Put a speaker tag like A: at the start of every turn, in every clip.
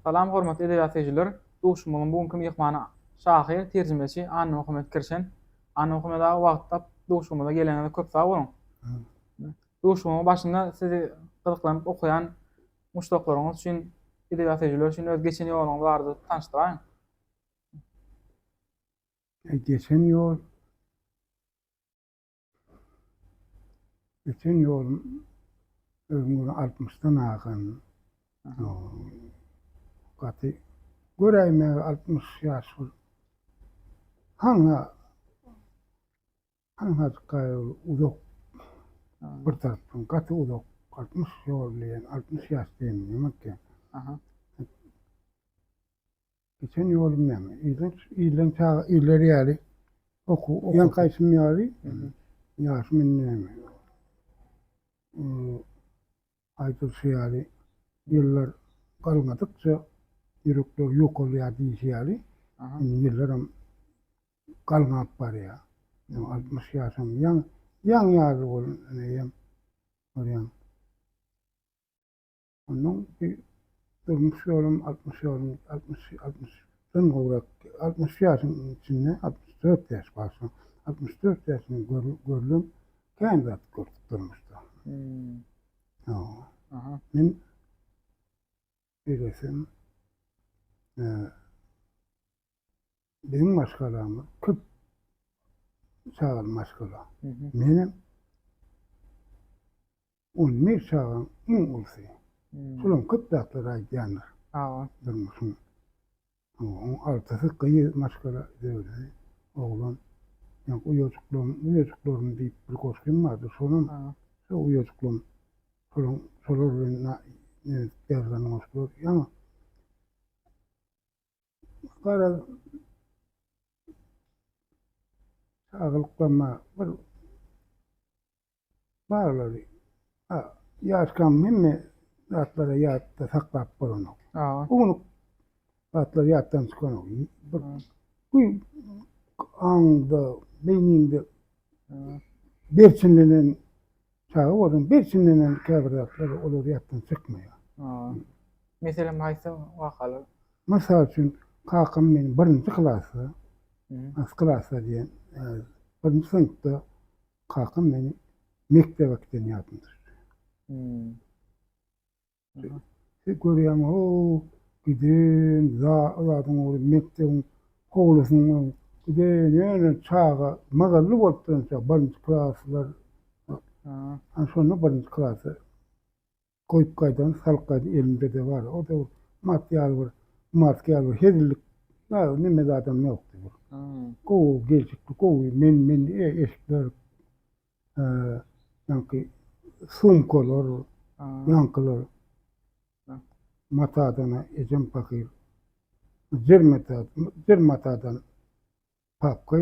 A: Salam hormatly edebiýat söýüjiler! Duşuşmyzyň bu günki myhmany şahyr, terjimeçi Annamuhammet Kirşen. Annamuhammet aga wagt tap duşuşygymyza geleniňize köp sag boluň. Duşuşygymyzyň başynda sizi gyzyklanyp okaýan muşdaklaryňyz üçin, edebiýat söýüjiler üçin öz geçen ýoluňyz barada tanyşdyraýyň.
B: Geçen ýol Geçen ýolum özüm gören altmyşdan agan. Gaty göräýmäge 60 ýaş bol. Hana hanhajyk uzak bir tarapdan gaty uzak 60 ýol diýen 60 ýaş diýen näme eken.
A: Aha.
B: Geçen ýolum näme? Ilden, ilden çaga, iller ýaly okuw, ýaňky aýtym ýaly, ýaşym indi näme? Aýdylyşy ýaly, ýyllar galňadykça ýürekler ýukalýar diýişi ýaly, indi ýyllaram galňap barýar. 60 ýaşam ýaňy, ýaňy ýaly bolan eýýäm görýäň. Ondan bir durmuş ýolum 60 ýolum 60 60-dan gowrak 60 ýaşyň içinde 64 ýaş başlan 64 ýaşyny görlüm kän zat gördük durmuşda.
A: Hmm.
B: Aha. Men beýlesem e, biziň maşgalamyz köp çagaly maşgala. Menem 11 çagaň iň ulusy. Şolam köp zatlar aýdýandyr.
A: Hawa.
B: Durmuşyň. Oň altysy gyz maşgala, dördüsi oglan. Ýa uýajyklarym, uýajyklarym diýip bir goşgym bardy. Şonam şo uýajyklarym şolaň şolar bilen ýazylan goşgular. Ýaňy garaz çagalykdan bir Baglary. Ýaşkam hemme zatlary ýatda saklap bolanok. Ownuk zatlar ýatdan çykanok. Bir bu aňda, beýniňde berçinlenen çaga bolsaň, berçinlenen käbir zatlar olar ýatdan çykmaýar.
A: Meselem haýsy wakalar?
B: Mysal üçin, kakam meni birinji klasda, haýsy klasda diýen, birinji synpda Kakam meni mekdebe äkiden ýadyma düşdi.
A: Hmm.
B: Siz görýäň, o giden zadyň ogly mekdebiň howlusynyň öňi giden ýöne çaga magally bolup duran çaga birinji klaslar.
A: Ha.
B: Şonda birinji klasa Goýup gaýdan, salyp gaýdan elimde-de bar. O döwür mat ýaly bir, mark ýaly bir hezillik neme zadam ýokdy bir. Gowy gelşikli, gowy men-men eşikler, ýaňky sumkalar, ýaňkylar matadan ejem pahyr jir mata, jir matadan papka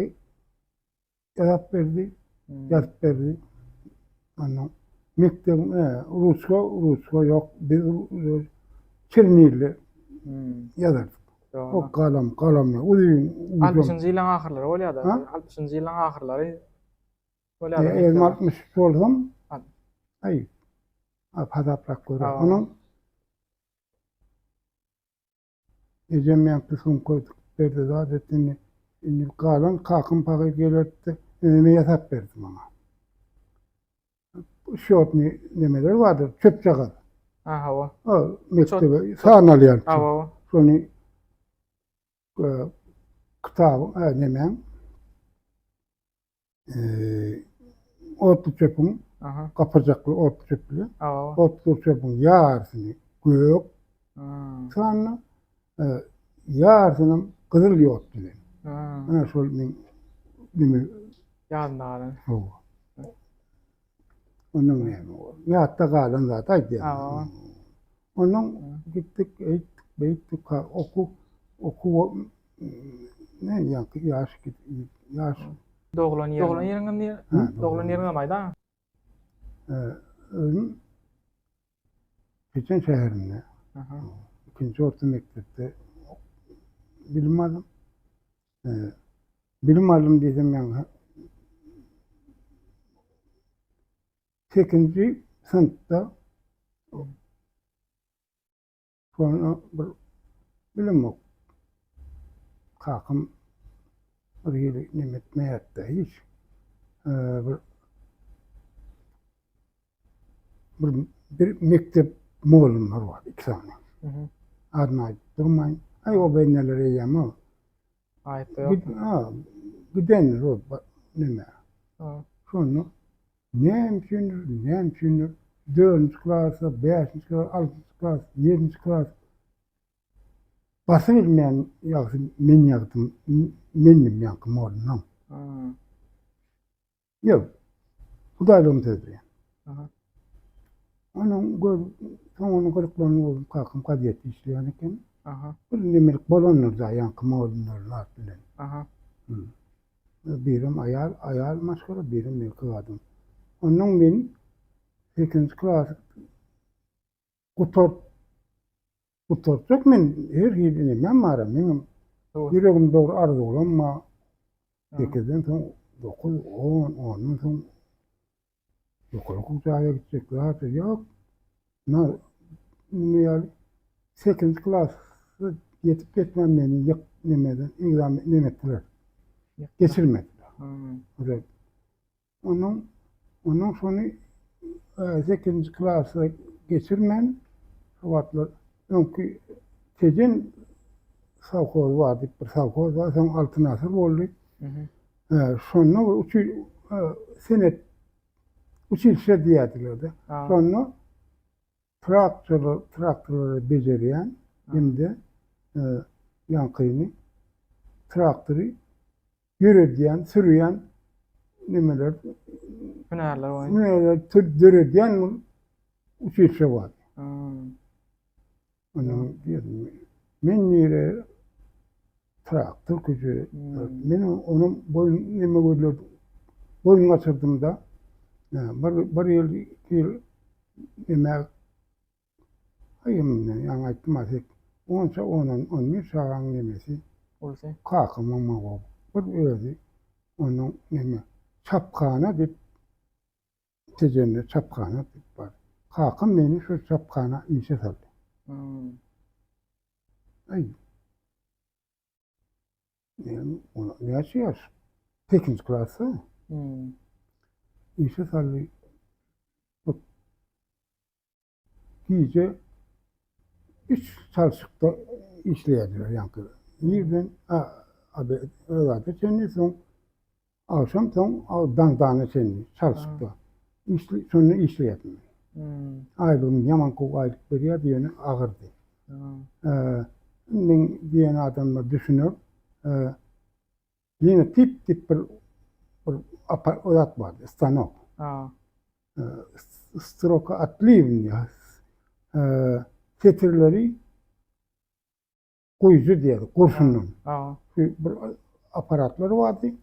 B: Ýazap berdi, ýazyp berdi. Ondan mekdebiň ruçka, ruçka ýok. Biz çernilli ýazardyk. O galam, galam ýok. Uzyn.
A: Altmyşynjy ýyllaryň ahyrlary bolýar-da. Altmyşynjy ýyllaryň ahyrlary bolýar-da.
B: Özüm 63 bolsam, aý, hasaplap görä. Onuň Ejem ýaňky sumka dikip berdi zat etdi indi indi galan kakam pahyr gelerdi ineme ýasap berdi maňa. Şotny nemeler bardyr çöpjagaz.
A: Ha hawa.
B: O mekdebe san alýan.
A: Hawa hawa.
B: Şony e, kitabyň e, nemäň otly çöpüň gapyrjakly otly çöp bilen otly çöpüň ýarysyny gök sanda ýarysynam gyzyl ýot bilen. Ana şol men neme
A: ýadynda galan.
B: Hawa. Ondan näme bor? Ýatda galan zat aýdýan. Ondan gitdik, eýtdik, beýtdik, okuw, okuw ne ýaňky ýaş ýaş.
A: Doglan ýeriň. Doglan ýeriňem nire? Doglan ýeriňem aýda.
B: Özüm Çeçen şäherinde. Ikinji orta mekdepde bilim aldym. Bilim aldym diýsem ýaňky sekinji synpda şonda bir. Bilemok. Kakam bir hili neme etmeýärdi hiç. Bir bir, bir mekdep mugallymlar bar, iki sany. Adyny aýdyp durmaýyn. Aý, o beýneler eýýäm o.
A: Aýtda ýok.
B: Ha, gidendir o neme. Şonda näme üçindir, näme üçindir, dördünji klasda, bäşinji klas, altynjy klas, ýedinji klas basyp bilmeýän ýagty men ýagtym, mendim ýaňky mugallymlaň. Ýok. Hudaýlygym söz diýýän. Onuň gör, soň ony gyzyklanyp boldum, kakam gazetde işleýän eken. Bir nemelik bolandyr da ýaňky mugallymlaryň zat bilen. Birem aýal, aýal maşgala, birem erkek adam. Onnoň men sekizinji klasy gutaryp Gutarjak men her hili nemem bar meňem ýüregim dogry arzuwlam bar. Sekizden soň dokuz, on, ondan soň ýokary okuw jaýa gitjek zat ýok. Na neme ýaly sekizinji klasa ýetip ýetmän meni ýyk nemeden ekzamen neme etdiler. Geçirmediler. Onuň onuň şony sekizinji klasa geçirmän, şo wagtlar öňki Tejen sowhozy bar diýip bir sowhoz bar, soň Altyn asyr boldy. Şonda bir uçi senet uçilişe diýerdiler-de. Şonda Traktorlar, traktorlary bejerýän hem-de ýaňkyny traktory ýöredýän, sürýän nemeler
A: hünärler boýunça
B: hünärler döredýän bir uçilişe bar. Onuň diýdim, men nire traktor güji, men onuň boýun neme gözledim, boýun gaçyrdym-da, bir, bir ýyl, iki ýyl neme, aý, ýaňy aýtdym-a, onça, ondan on bir çagaň nemesi,
A: Ulusy.
B: Kakamyň maňa bir özi onuň neme, çaphana diýip, Tejende çaphana diýip bar. Kakam meni şo çaphana işe saldy. Aý. Men ona näçe ýaş? Sekizinji klasda. Işe saldy. Gije üç çalşykda işleýärdiler ýaňky. Irden özada çenli soň agşam soň daňdana çenli çalşykda. Işli, şonda işleýärdim men. Aýlygym ýaman gowy aýlyk berýärdi, ýöne agyrdy. Men diýen adamlar düşüner. Ýene tip tip bir bir zat bardy, stanok. Stroka otliwniý setirleri guýujy diýerdik, gurşundan. Bir apparatlar bardy.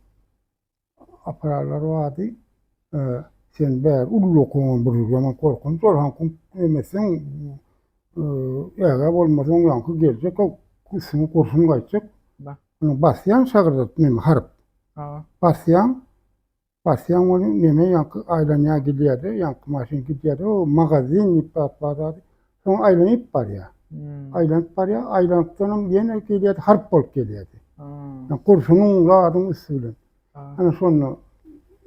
B: Apparatlar bardy. Sen bäri uly okuň bir ýaman gorkunç ol haňkyň nemetseň ägä bolmasaň ýaňky geljek üstüňe gurşun gaýtjak. Ony basýaň şagyrdadyp neme haryp. Basýaň Basýaň ony neme ýaňky aýlanýar gidýärde ýaňky maşyn gidýärde o magazin diýip zat bar zady. Soň aýlanyp barýar. Aýlanyp barýar, aýlanypdanam ýene gelýärdi harp bolup gelýärdi. Ýa gurşunyň zadyň üsti bilen. Ana şonda.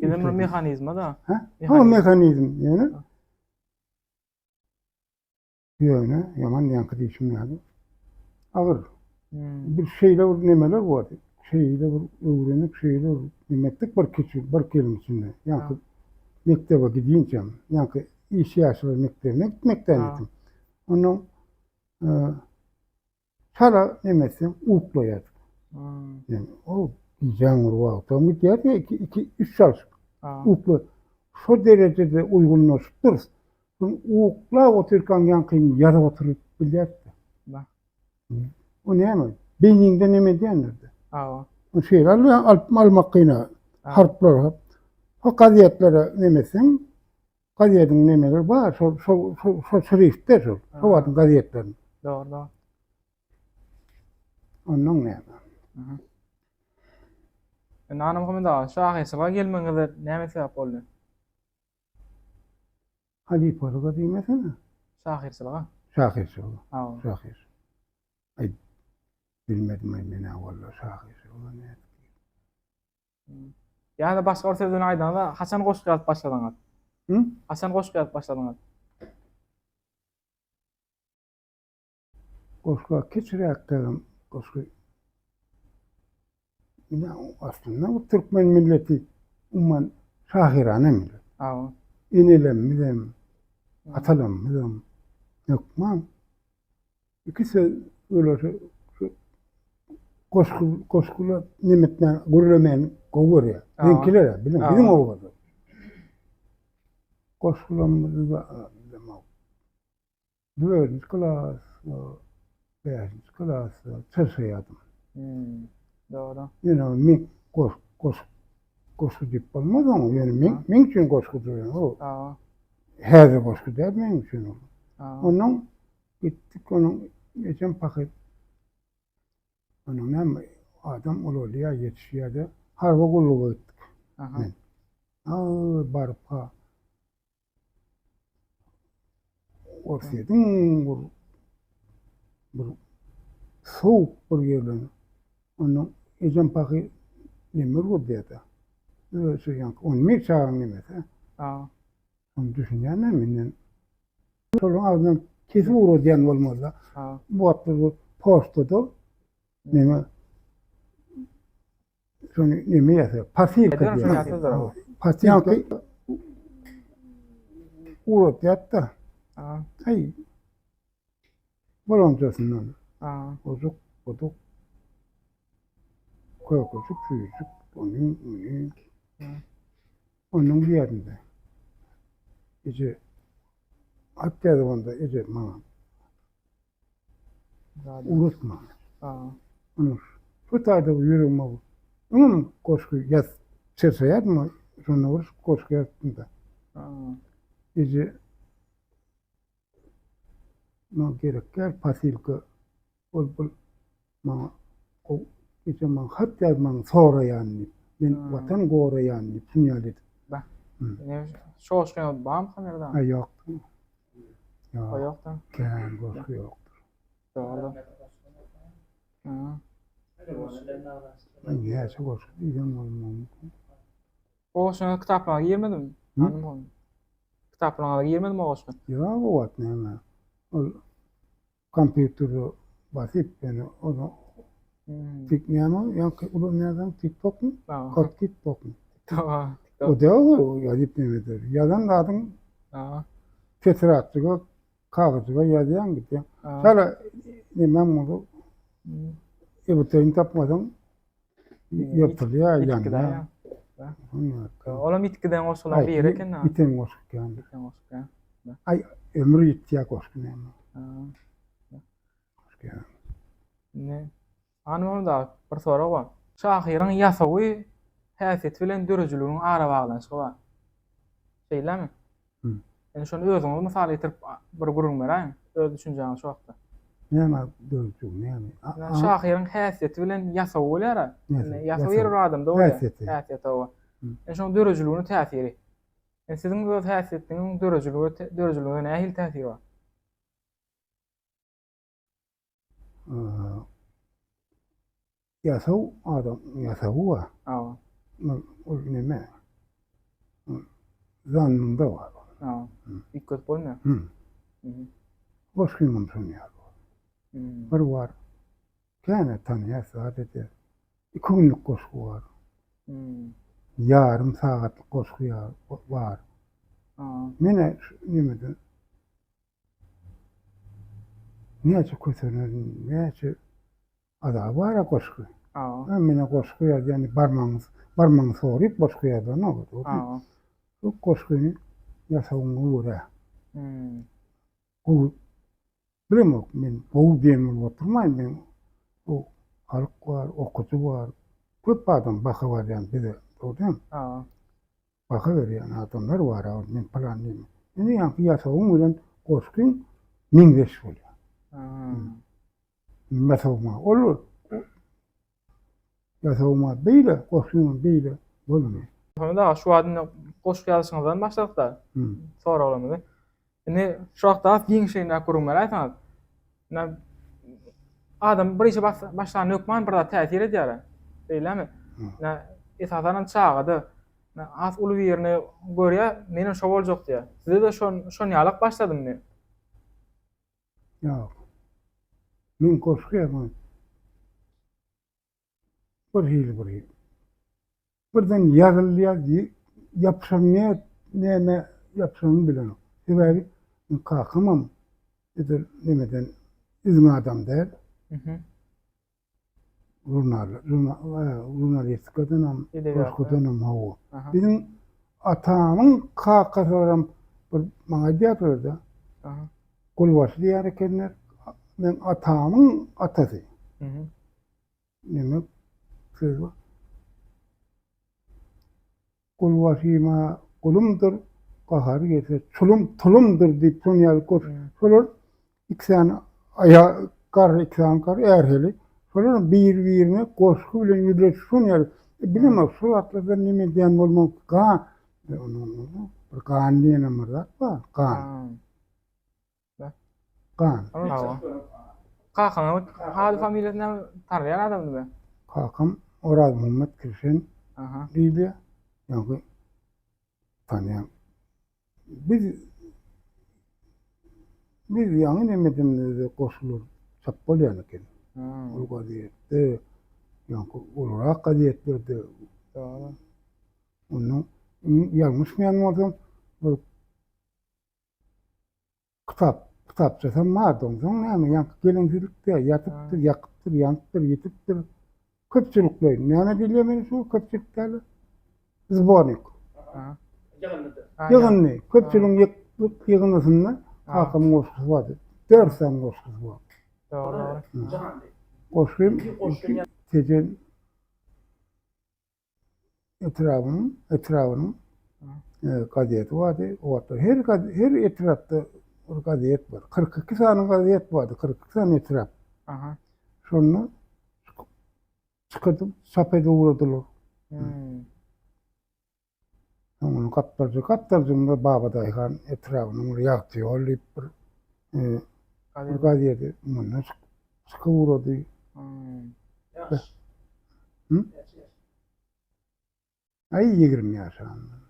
A: Ýene bir mehanizma da.
B: Ha? Ha mehanizm ýöne. Ýöne ýaman ýaňky diýşim ýaly agyr. Bir şeýle bir nemeler bardy. Şeýle bir öwrenip, şeýle bir neme etdik bir kiçi, bir ýylyň içinde. Ýaňky mekdebe gidinçäm, ýaňky iş ýaşlar mekdebine gitmekden etdim. Ondan Çala neme etseň uklaýardyk. Yani o gijäň bir wagtam gidýärdi, iki, iki, üç çalşyk. Ukla. Şo derejede uýgunlaşypdyrys. Soň uklap otyrkaň ýaňkyny ýazyp oturyp bilýärdi. O näme? Beýniňde neme edýändir-de.
A: Hawa.
B: O şeýle alyp almak kyna. Harplar. O gazetlere neme etseň, Gazetiň nemeleri bar, şol şol şol şol şriftde şol. Şo wagtyň gazetleriniň.
A: Dogry, dogry.
B: Ondan näme?
A: Indi Annamuhammet aga, şahyrçylyga gelmegiňize näme sebäp boldy?
B: Halypalyga diýmesene.
A: Şahyrçylyga.
B: Şahyrçylyga.
A: Hawa.
B: Şahyr. Aý. Bilmedim-aý men-ä walla şahyrçylyga nädip girdim.
A: Ýa-da başga bir söz bilen aýdanda, haçan goşgy ýazyp başladyňyz?
B: Hı?
A: Haçan goşgy ýazyp başladyňyz?
B: Goşga kiçiräkdigim goşgy Ine, aslynda bu türkmen milleti umuman şahyrana millet.
A: Hawa.
B: Enelerimiz atalarymyz hem hökman iki söz öyle şu goşgy goşgular nemetmän gürlemän gowy görýär. Biziňkiler, biziň biziň obada. Goşgularymyzy da bilemok. Dördünji klas, bäşinji klasda çyrşaýardym.
A: Hmm, dogry.
B: Ýöne men goş, goş, goşgy diýip bolmaz oňa. Ýöne men, meň üçin goşgudyr ýöne o.
A: Hawa.
B: Häzir goşgy däl meň üçin ol.
A: Hawa.
B: Ondan gitdik onuň ejem pahyr. Onuň näme adam ulalýar, ýetişýär-de harby gulluga gitdik.
A: Aha.
B: Men. Aý, baryp-ha Orsýetiň bir bir sowuk bir ýerden ondan ejem pahyr neme urýardy. Öz şu ýaňky 11 çagaň nemesi.
A: Ha.
B: Ony düşünýän menden. Şolaryň agzyndan kesip ugradýan bolmazda.
A: Ha.
B: Bu wagtda bu poçtada neme Şony neme ýasa, posilka diýýär. Posilka ugratýar-da. Aý. Bolanjasyndan. Ojuk, buduk. Kökejik, süýjük, ony, muny. Onuň diýerinde. Eje, hat ýazyp onda eje maňa. Unutma. Unu şu taýda bu ýüregime bu. Öňem goşgy ýaz çerçeýärdim, şonda bir goşgy ýazypdym-da. Eje maňa gerek däl posilka ol bul maňa gowy eje maňa hat ýazmagyňy soraýan diýip. Men watan goraýan diýip şuny ýaly edip.
A: Bah. Şu goşgyňyz barmyka Merdan?
B: Ha ýok.
A: Ýok. O ýokdur.
B: Kän goşgy ýokdur.
A: Dogry.
B: Näçe goşgy diýseň bolmaz mümkin.
A: O goşgyňyz kitaplaryňyza girmedimi? Kitaplaryňyza girmedimi o goşgy?
B: Ýok, o wagt näme. Ol kompýuterde basyp ýöne ony tik näme ýaňky ulanýardan TikTokmy? Kod TikTokmy? O da o ýazyp näme Ýazan zadyň tetradjyga, kagyzjyga ýazýaň gidýäň. Şala näme bolsa ebitaýyny tapmasaň ýyrtylýar, ýanýar.
A: Olam ýitip giden goşgularyň biri eken.
B: Ýiten goşgy eken.
A: Ýiten goşgy.
B: Aý, ömür ýitýär goşgy näme. Goşgy.
A: Indi Hanymam da bir sorag bar. Şahyryň ýasawy häsiýeti bilen döredijiliginiň arabaglanyşygy bar. Şeýlemi? Indi şony özüňiz mysal getirip bir gürrüň beräýiň, öz düşünjäňiz şu hakda.
B: Näme döredijilik, näme?
A: Şahyryň häsiýeti bilen ýasawy bolýar-a. Ýasawy her bir adamda bolýar.
B: Häsiýeti.
A: Häsiýeti hawa. Indi şonuň döredijiligine täsiri. Indi siziň öz häsiýetiňiň döredijilige döredijiligiňize nähili täsiri bar?
B: Ýasaw adam ýasawy bar.
A: Hawa.
B: Ol ol neme? Zannynda bar.
A: Hawa. Üýtgedip bolmaýar.
B: Hı. Goşgyňam şony ýaly. Bir bar. Käne tanýar, zat edýär. Iki günlük goşgy bar. Ýarym sagatlyk goşgy bar. Menä nemeden Näçe kösenen, näçe azaby bar-a goşgy.
A: Hawa.
B: Menä goşgy ýazýan diýip barmagyňy, barmagyňy sorup goşgy ýazanok.
A: Hawa.
B: Bu goşgyny ýasawyňa görä. Gowy bilemok men gowy diýen bolup oturmaýyn men bu halk bar, okyjy bar, köp adam baha barýan bize, dogry dälmi?
A: Hawa.
B: Baha berýän adamlar bar ol men pylan diýme. Indi ýaňky ýasawyň bilen goşgyň meňzeş bolýar. Ýasawyňa ol ýasawyňa beýle, goşgyňam beýle bolmaýar.
A: Muhammet aga şu wagt indi goşgy ýazyşyňyzdan başladyk-da soraglarymyzy. Indi şu wagtda has giňişleýinräk gürrüň beräýseňiz. Adam bir işe başlanda hökman bir zat täsir edýär. Beýlemi? Esasan hem çagada has uly birini görýär, menem şo boljak diýýär. Sizde-de şon şon ýalak başladymmy?
B: Ýok. Men goşgy ýazman. Bir hili bir hili. Birden ýazylýar, ýapyşan ne, näme ýapyşanyny bilenok. Sebäbi meň kakamam edil nemeden üzňe adam däl. Žurnal, žurnalistikadanam, goşgudanam hawa. Biziň atamyň kakasylaram bir maňa aýdýardylar-da. Gulbaşy diýer ekenler. Meň atamyň atasy. Neme söz bar? Gulbaşyma gulumdyr, gahary gelse çulum, tulumdyr diýip şon ýaly goş. Şolar iki sany aýa garry, iki sany garry ärheli. Şolar bir-birine goşgy bilen ýüzleşip şon ýaly. E, bilemok, şu zatlardan neme diýen bolmak, gan. Bir gan diýenem bir zat bar, gan. Gan.
A: Kakaňyň ady familiýasy näme? Tanaýan adamdymy?
B: Kakam Orazmuhammet Kirşen diýilýär. Ýaňky tanýan. Biz biz ýaňy nemedimizde goşular çap bolýan eken. Ol gazetde, ýaňky ulurak gazetlerde.
A: Dogry.
B: Ondan ýalňyşmaýan bolsam, bir Kitap, kitapçasam bardy. Onsoň näme, ýaňky geleňsizlikde ýatypdyr, ýakypdyr, ýanypdyr, ýitipdir. Köpçülikleýin. Näme diýilýär meni şu köpçülik däl? Zbornik.
A: Ýygyndy.
B: Ýygyndy. Köpçüligiň ýygyndysynda kakamyň goşgusy bardy. Dört sany goşgusy bar.
A: Dogry, dogry.
B: Goşgym Tejen etrabynyň etrabynyň gazeti bardy. O wagtlar her her etrapda bir gazet bar. 42 sany gazet bardy, 42 sany etrap.
A: Aha.
B: Şonda çykyp çap edip ugradylar.
A: Hmm.
B: Soňuny gapdalja gapdaljygynda Babadaýhan etrabynyň bir Ýagty ýol diýip bir e, bir gazeti mundan çykyp ugrady.
A: Hmm.
C: Ýaş.
B: Hı? Aý 20 ýaşandan.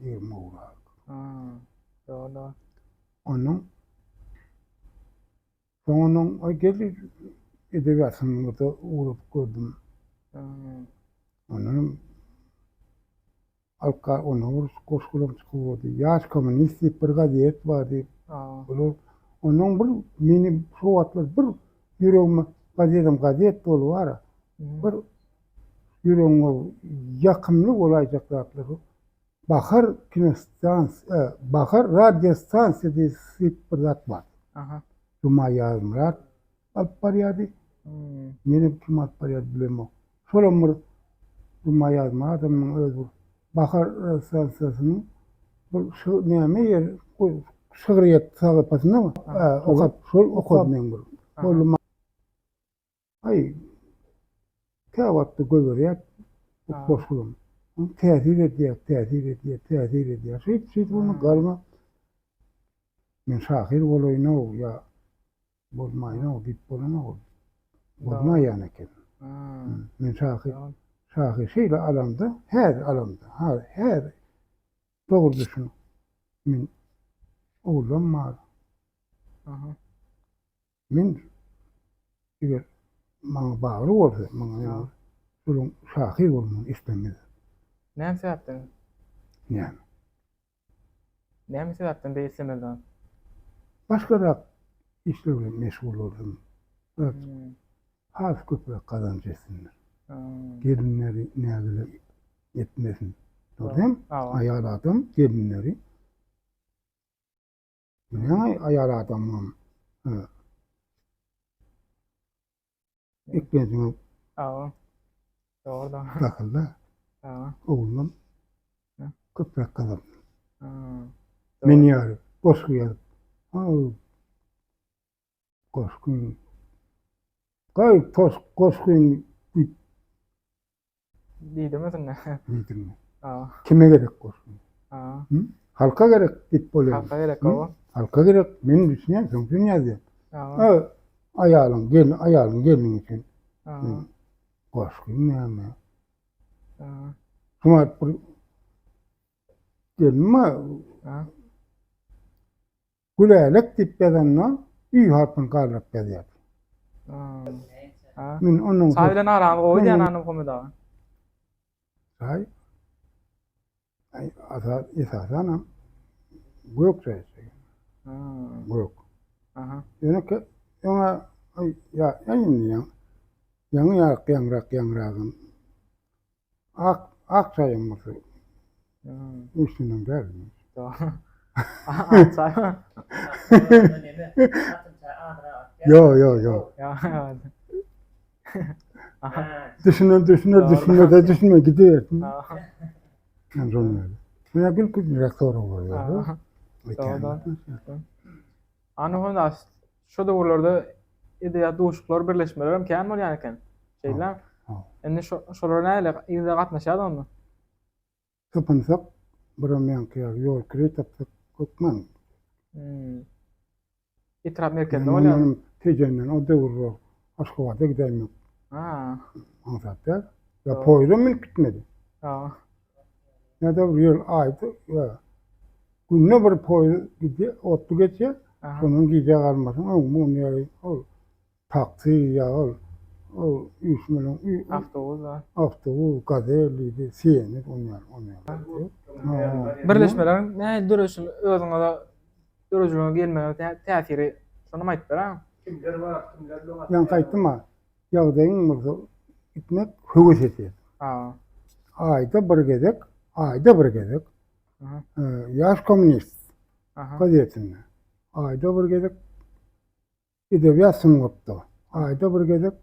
B: 20 ugrak.
A: Hmm. Dogry.
B: Onuň Soňundan aý geldi edebiýat synpynda ugradyp gördüm.
A: Hmm.
B: Ondan Alka onda bir goşgularym çykyp ugrady. Ýaş kommunist diýip bir gazet bardy. Olar ondan bir meni şo wagtlar bir ýüregime gazetem gazet bolup bara. Bir ýüregiňe ýakymly bolaýjak zatlar. Bahar kinostansiýa, Bahar radiostansiýa diýip bir zat bar.
A: Aha.
B: Juma Ýazmyrat alyp barýardy. Ýene kim alyp barýardy bilemok. Şolam bir Juma Ýazmyradamyň öz bir Bahar stansiýasynyň bir şu näme ýer şygryýet sahypasynda okap şol okadym men bir. Boldy. Aý, käwagtda gögerýär bu goşgulam. Täsir edýär, täsir edýär, täsir edýär. Şeýdip, şeýdip onda galma. Men şahyr bolaýyn-ow ýa bolmaýyn-ow diýip bolanok ol. Bolmaýan eken. Men şahyr, şahyr şeýle alamda, häzir alamda, häzir dogry düşün. Men ogullam bar. Men eger maňa bagly bolsa, maňa men şolaryň şahyr bolmagyny islemez.
A: Näme sebäpden?
B: Näme?
A: Näme sebäpden beýle islemezdiňiz?
B: Başgarak işler bilen meşgul bolsun. Hmm. Has köpräk gazanç etsinler.
A: Hmm.
B: Gelinleri nägile etmesin. Dogry Aýal adam gelinleri Näme aýal adamam eklenjiňe
A: Awa. Dogry da.
B: Dakylda.
A: Awa.
B: Oglum köpräk gazandy.
A: Hmm.
B: Men ýaly goşgy ýazyp. Goşgy. Gaý toş goşgyň diýip
A: Diýdirmesin-de.
B: Diýdirme.
A: Awa.
B: Kime gerek goşgy?
A: Awa.
B: Halka gerek diýip bolýar.
A: Halka gerek, awa.
B: Halka gerek. Men düşünýän, şoň üçin ýazýan.
A: Awa.
B: Aýalyň, gelin, aýalyň gelniň üçin. Goşgyň näme? Şumat bir gelin bar. Gülälek diýip ýazanda ü harpyny galdyryp ýazýar. Men onuň
A: Çaý bilen araňyz gowy diýen Annamuhammet aga.
B: Çaý Aý esasanam gök çaý içýän. Gök.
A: Aha.
B: Ýöne ki öňe ýa indi ýaňy ýaňy ýaňrak ýaňragym Ak ak çaýam bolsa. Üstünden däl.
A: Ak çaý.
B: Yo yo yo. Düşünen düşüner, düşünmese düşünme gidiversin. Ben şonu öyle. Ya gül gül sorag bolýar.
A: Ana onda şo döwürlerde edebiýat duşuşyklary, birleşmeler hem kän bolýan eken. Şeýle. Indi şo şolara nähili yza gatnaşýardy onda?
B: Tapynsak, birem ýaňky ýaly ýol kireý tapsak hökman.
A: Hmm. Etrap merkezinde bolýar.
B: Tejenden o döwür Aşgabada gidäýmek.
A: Ha.
B: Aňsat däl. Ýa poýuzam münüp gitmeli.
A: Ha.
B: Ýa-da bir ýyl aýda ýa günde bir poýuz gidýär, otly geçýär. Şondan gijä galmasaň, öň muň ýaly ol taksi ýa ol ol üýşmeleň
A: awtobus
B: awtobus, gazel diýdi, seni on ýaly, on ýaly.
A: Birleşmeleriň nähili döreýşini özüňize döredijiligiňe gelmegine täsiri şonam aýdyp beräýiň.
C: Kimler bar, kimler bilen
B: gatnaşýar? Ýaňky aýtdym-a, ýagdaýyň bolsa gitmek höwes edýär. Aýda bir gezek, aýda bir gezek Ýaş kommunist gazetinde, aýda bir gezek Edebiýat sungatda, aýda bir gezek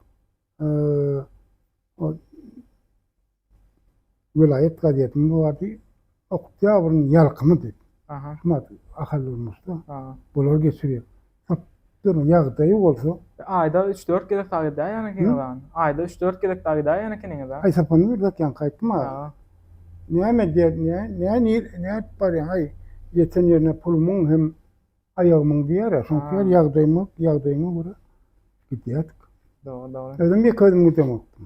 B: welaýat gazetimiz bardy, Oktýabryň ýalkymy diýip. Şumat Ahal durmuşda bular geçirýär. Tapdyr ýagdaýy bolsa.
A: Aýda üç-dört gezek dagy gidäýýän ekeniňiz a. Aýda üç-dört gezek dagy gidäýýän ekeniňiz a.
B: Aý sapanyny bir zat ýaňky aýtdym a. Näme edýär, nä, nä, nädip barýaň, aý, ýeten ýerine pulumyň hem aýagymyň diýýär-ä, şoňky ýaly ýagdaýyma, ýagdaýyňa görä gidýärdik.
A: Dogry, dogry.
B: Özüm ýeke özüm gidemokdym.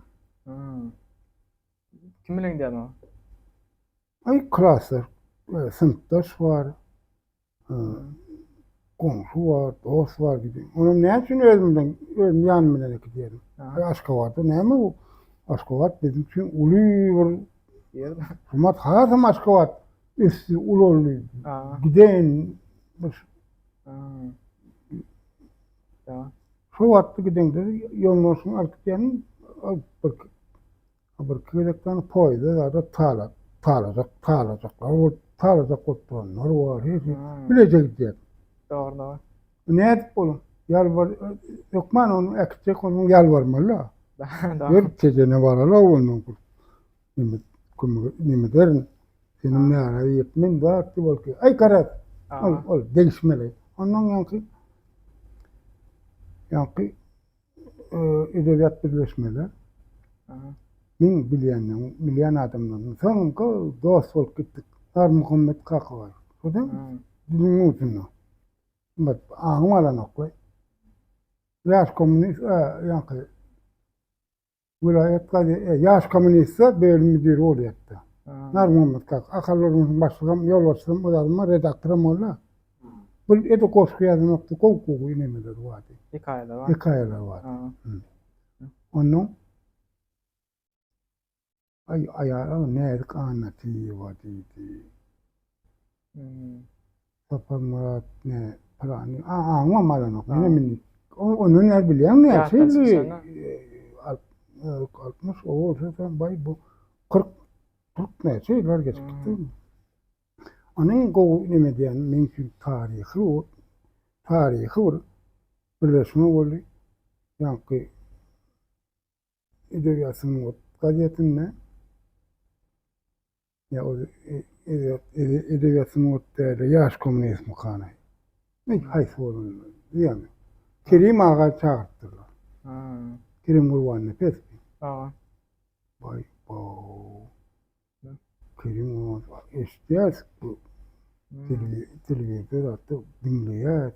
A: Kim bilen gidýärdiň?
B: Aý, klasdaş, synpdaş bar, goňşy bar, dost bar gidýän. Onam näme üçin özüm bilen, özüm ýanym bilen gidýärdim. Aşgabatda näme bu? Aşgabat biziň üçin uly bir ýer. Şumat hasam Aşgabat ösdi, ulaldy. Giden bir Şo wagtda gideňde ýoldaşyň alyp gidýäniň bir Bir iki gezekden poýuzda zada tala, talajak, talajaklar bolup, talajak bolup duranlar bar, her hili. Bileje gidýär.
A: Dogry, dogry.
B: Nädip bolar? Ýalbar, hökman ony äkitjek bolsaň ýalbarmaly-da. Gel, Tejene baraly ondan bir neme, kömek, neme ederin. Seniň närazy diýip, men zat diýip ol ki, aý garaz, ol, ol degişmeli. Ondan ýaňky, ýaňky Edebiýat birleşmeler. Meň bilýänlerim, bilýän adamlarym. Soňky dost bolup gitdik. Narmuhammet Kakabaýew. Şo-da diliň ujunda. Bak, aňym alanokly. Ýaş kommunist, ýaňky welaýat gazeti, Ýaş kommunistde bölüm müdiri bolýardy. Narmuhammet kaka. Ahal urmuşyň başlygam, ýolbaşçysam, o zadyň redaktoram boldy. Bu edil goşgy ýazanokdy, gowy-gowy nemeleri bardy.
A: Hekaýalar bar.
B: Hekaýalar bardy. Onnoň aý aýal Näzik Annatyýewa diýdi. Saparmyrat ne pylany aňymam alanok. Menem indi ondan näl bilýäň näçe ýyl 60 o bolsa baý bu 40 40 näçe ýyllar geçip gitdi. Onuň gowy neme diýýän meň üçin taryhy taryhy bir birleşme boldy. Ýaňky Edebiýat sungat gazetinde ýa o Edebiýat sungat däl-de Ýaş kommunist mukany. Haýsy bolanda diýýän. Kerim aga çagyrypdyrlar. Kerim Gurbannepesowy. Baý baw. Kerim Gurbanov eşitýäs bu telewizor zatda diňleýäs.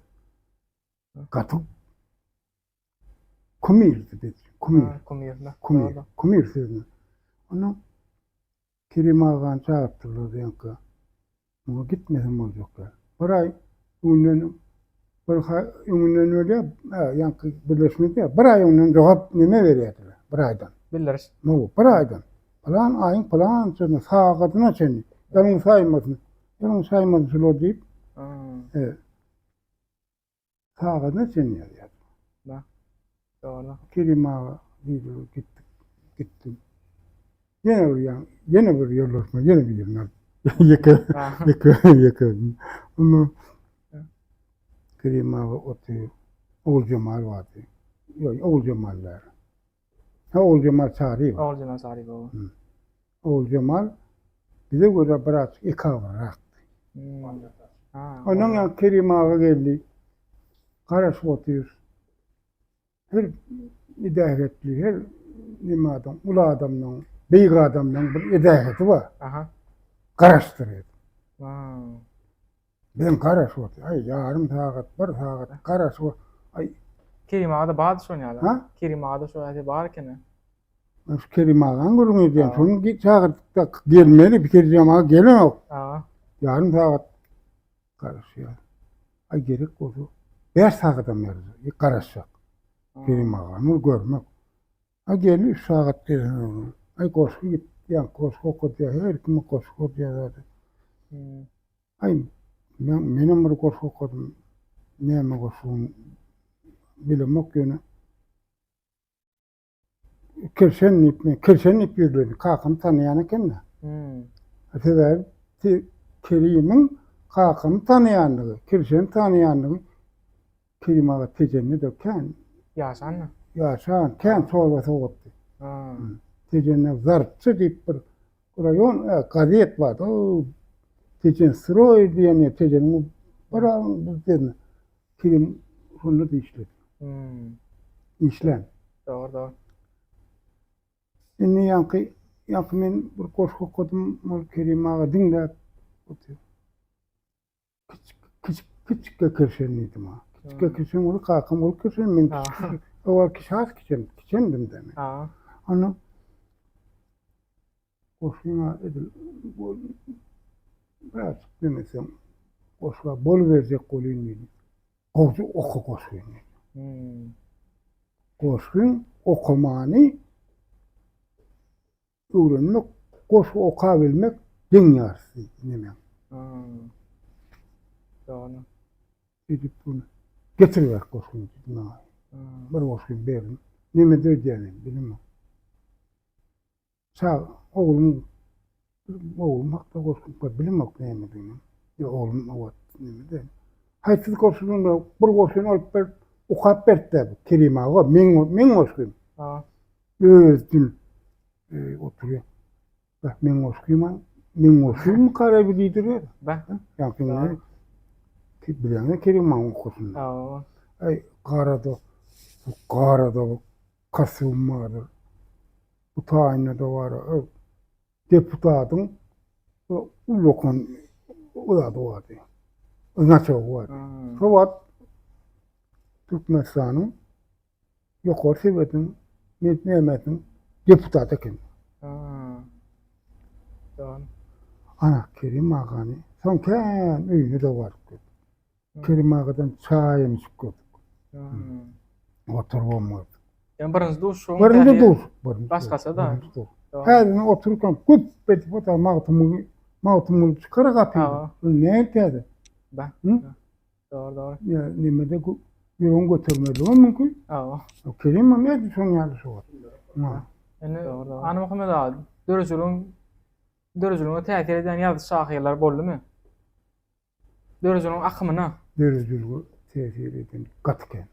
B: Gaty. Kumirdi biz. Kumir.
A: Kumir.
B: Kumir. Kumir sözüni. Ondan Kerim agany çagyrypdyrlar ýaňky. Muňa gitmesem boljak däl. Bir aý öňünden bir öňünden bolýar, ýaňky birleşmede bir aý öňünden jogap neme berýärdiler, bir aýdan.
A: Bildiriş.
B: No, bir aýdan. Pylan aýyň pylançasyna sagadyna çenli. Ýalyň saýmasyn. Ýalyň saýmasyn şular diýip. E, Sagadyna çenli ýazýardy.
A: Da. Dogry.
B: Kerim aga diýdiler, gitdik. Gitdim. Ýene bir ýan, ýene bir ýoldaşyma, ýene birini alyp. Ýeke, ýeke, ýeke. Onda Kerim aga otyr. Oguljemal bardy. Ýok, Oguljemal däl. Ha, Oguljemal Çaryýewa.
A: Oguljemal Çaryýewa.
B: Oguljemal bize görä biraz ekabyrrakdy. Ondan ýa Kerim aga geldi. Garaşyp otyr. Her edähetli, her neme adam, uly adamdan, beýik adamdan bir edäheti bar.
A: Aha.
B: Garaşdyrýar. Ben garaşyp otyr. Aý, ýarym sagat, bir sagat garaşyp Aý.
A: Kerim aga-da bardy şoň ýaly.
B: Ha?
A: Kerim aga-da şo ýaly bar ekeni.
B: Men şu Kerim agaň gürrüňini edýän. Şony çagyrdyk-da gelmeli, Kerim aga gelenok.
A: Ha.
B: Ýarym sagat garaşýar. Aý gerek bolsa 5 sagadam ýarys garaşjak. Kerim agany görmek. A geldi üç sagat gelen. Aý goşgy gitýän, goşgy okadýar, her kime goşgy okadýar zady. Aý men menem bir goşgy okadym. Näme goşgyny bilemok ýöne. Kirşen diýip, men Kirşen diýip ýüzlendim. Kakamy tanaýan eken-de. Sebäbi Kerimiň kakamy tanaýandygy, Kirşeni tanaýandygy Kerim aga Tejende-de kän.
A: Ýaşanmy?
B: Ýaşan, kän torba sowatdy. Tejende Zarpçy diýip bir raýon gazet bardy. O Tejen stroý diýen ýer, Tejeniň bir bir Kerim şonda-da işledi. Işlän.
A: Dogry, dogry.
B: Indi ýaňky, ýaňky men bir goşgy okadym, ol Kerim aga diňläp otyr. Kiçik, kiçik, kiçikge kirşen diýdim ha. Kiçikge kirşen ol kakam ol kirşen, men kiçik. Owal kiçi has kiçem, kiçemdim de men. Onda goşgyňa edil biraz demesem goşga bol berjek bolýyn diýdi. Gowsy oka goşgyny.
A: Hmm.
B: Goşgyň okamany öwrenmek, goşgy okabilmek deň ýarysy nemäň.
A: Hmm. Dogry.
B: Edip bunu getiriber goşgyny diýdi maňa.
A: Hmm.
B: Bir goşgyny berdim. Neme öýdýänim bilemok. Çag oglum oglum hakda goşgy bar bilemok nämedigini. Ýa oglum o wagt neme-de. Haýsy goşgyny bir goşgyny alyp berip okap beripdi Kerim aga meň meň goşgym.
A: Ha.
B: Öz dün e, oturýar. Bak meň goşgyma meň goşgym garaby diýdirýär.
A: Bak.
B: Ýa Bileňde Kerim aga okusun.
A: Ha.
B: Aý garada bu garada kostýum bardyr. Bu taýynda-da bar. Deputatyň ullakan zady bardy. Znaçogy bardy. Şo wagt Türkmenistanyň Ýokary Sowetiniň nämesiniň deputaty eken. Ana Kerim agany soň kän öýüne-de baryp gördük. Kerim agadan çaýam içip gördük. Oturybam gördük.
A: Ýa birinji duşuşygyň
B: Birinji duşuşyk. Birinji
A: Başgaça da.
B: Birinji duşuşyk. Häzir men otururkam güp edip otur Magtymguly Magtymguly çykar gapyny. Bu näme täze?
A: Ba. Dogry, dogry.
B: Ýa nemede ýüregiň götermezligi mümkin.
A: Hawa.
B: Kerim hem edil şonuň ýaly şu wagt.
A: Indi Annamuhammet aga, döredijiligin döredijiligiňe täsir edýän ýazyjy şahyrlar boldumy? Döredijiligiň akymyna.
B: Döredijilige täsir eden gaty kän.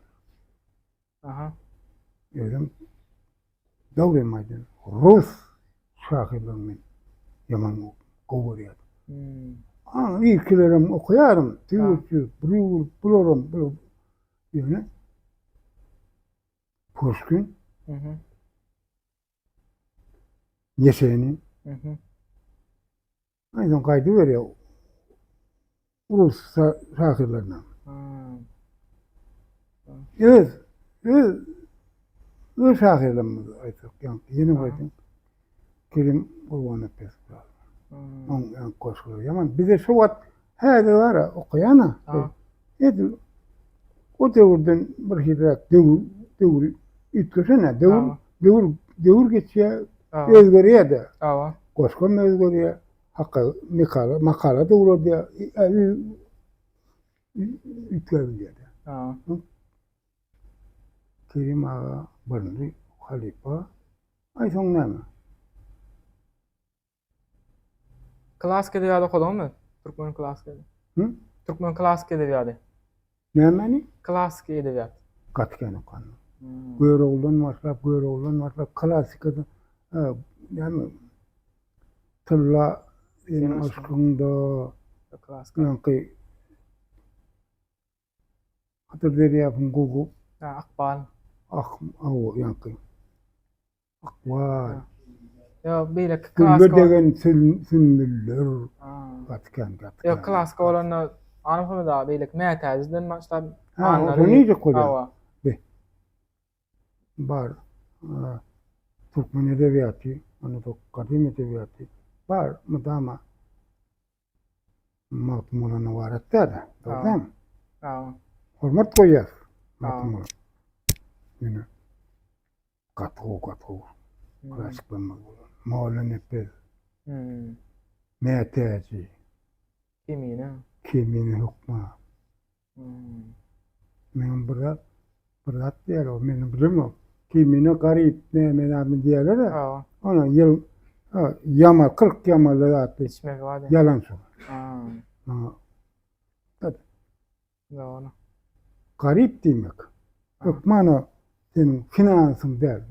A: Aha.
B: Özüm dogrymy aýdayyn, rus şahyrlaryny men ýaman gowy görýärdim.
A: Hmm.
B: A, ilkilerem okaýarym, Tüýürçi, Brýul, bularam, bular. Ýöne Puşkin,
A: Mhm.
B: Ýesenin,
A: Mhm.
B: Aýdan gaýdyberýär rus şahyrlaryna.
A: Hmm.
B: Öz, öz. Öz şahyrlarymyzy aýtsak, ýaňky ýene bir aýtayyn. Kerim Gurbannepesow ýaly. Oň ýaňky goşgulary ýaman. Bize şu wagt häzir bar-a okaýan-a. Edil o döwürden bir hiliräk döwür döwri üýtgeşen-ä. Döwür döwür döwür geçýär, özgerýär-de. Goşgam özgerýär, haka mekala makala-da ugradýar. Üýtgäp bilýär-de. Kerim aga birinji halypa. Aý soň näme?
A: Klassyk edebiýat okadyňyzmy? Türkmen klassyk edebiýaty.
B: Hı?
A: Türkmen klassyk edebiýaty.
B: Nämeni?
A: Klassyk edebiýat.
B: Gaty kän okandym. Görogludan başlap, Görogludan başlap klassikada näme Tylla seniň yşkyňda ýaňky Hydyr Derýabyň gowy.
A: Ha, Akbal.
B: Ah, hawa, ýaňky. Akbal.
A: Ýa beýleki
B: klassyk. Gülle degen sümbüller. Gaty kän, gaty
A: kän. Ýa klassyk bolanda Anam da beýleki Mätäjiden başlap.
B: Ha, şony diýjek bolýan. Hawa. Be. Bar. Türkmen edebiýaty, onda-da gadym edebiýaty bar, mydama Magtymgulydan ybarat däl. Dogry dälmi?
A: Hawa.
B: Hormat goýýas Magtymgula. Ýöne gaty gowy, gaty gowy. Klassiklerimiz bolan. Mollanepes. Mätäji.
A: Kemine.
B: Kemine hökman. Meň bir zat, bir zat diýer o, men bilemok. Kemine garyp näme näme diýerler-ä. Ona ýyl ýama 40 ýamaly zatly.
A: Içmegi bar.
B: Ýalan şo.
A: Dogry.
B: Garyp diýmek. Hökman o seniň finansyň däl.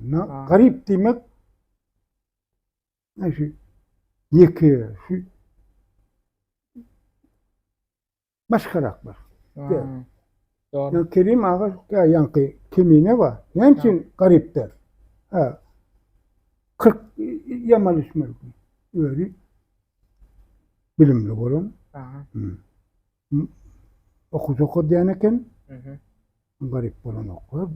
B: Garyp diýmek şu ýeke şu Başgarak bar. Dogry. Kerim aga ýaňky Kemine bar. Näme üçin garyp däl? Ha. 40 ýamal düşmeli. Özi bilimli bolan.
A: Aha.
B: Okuw okadýan eken. Garyp bolanoklar.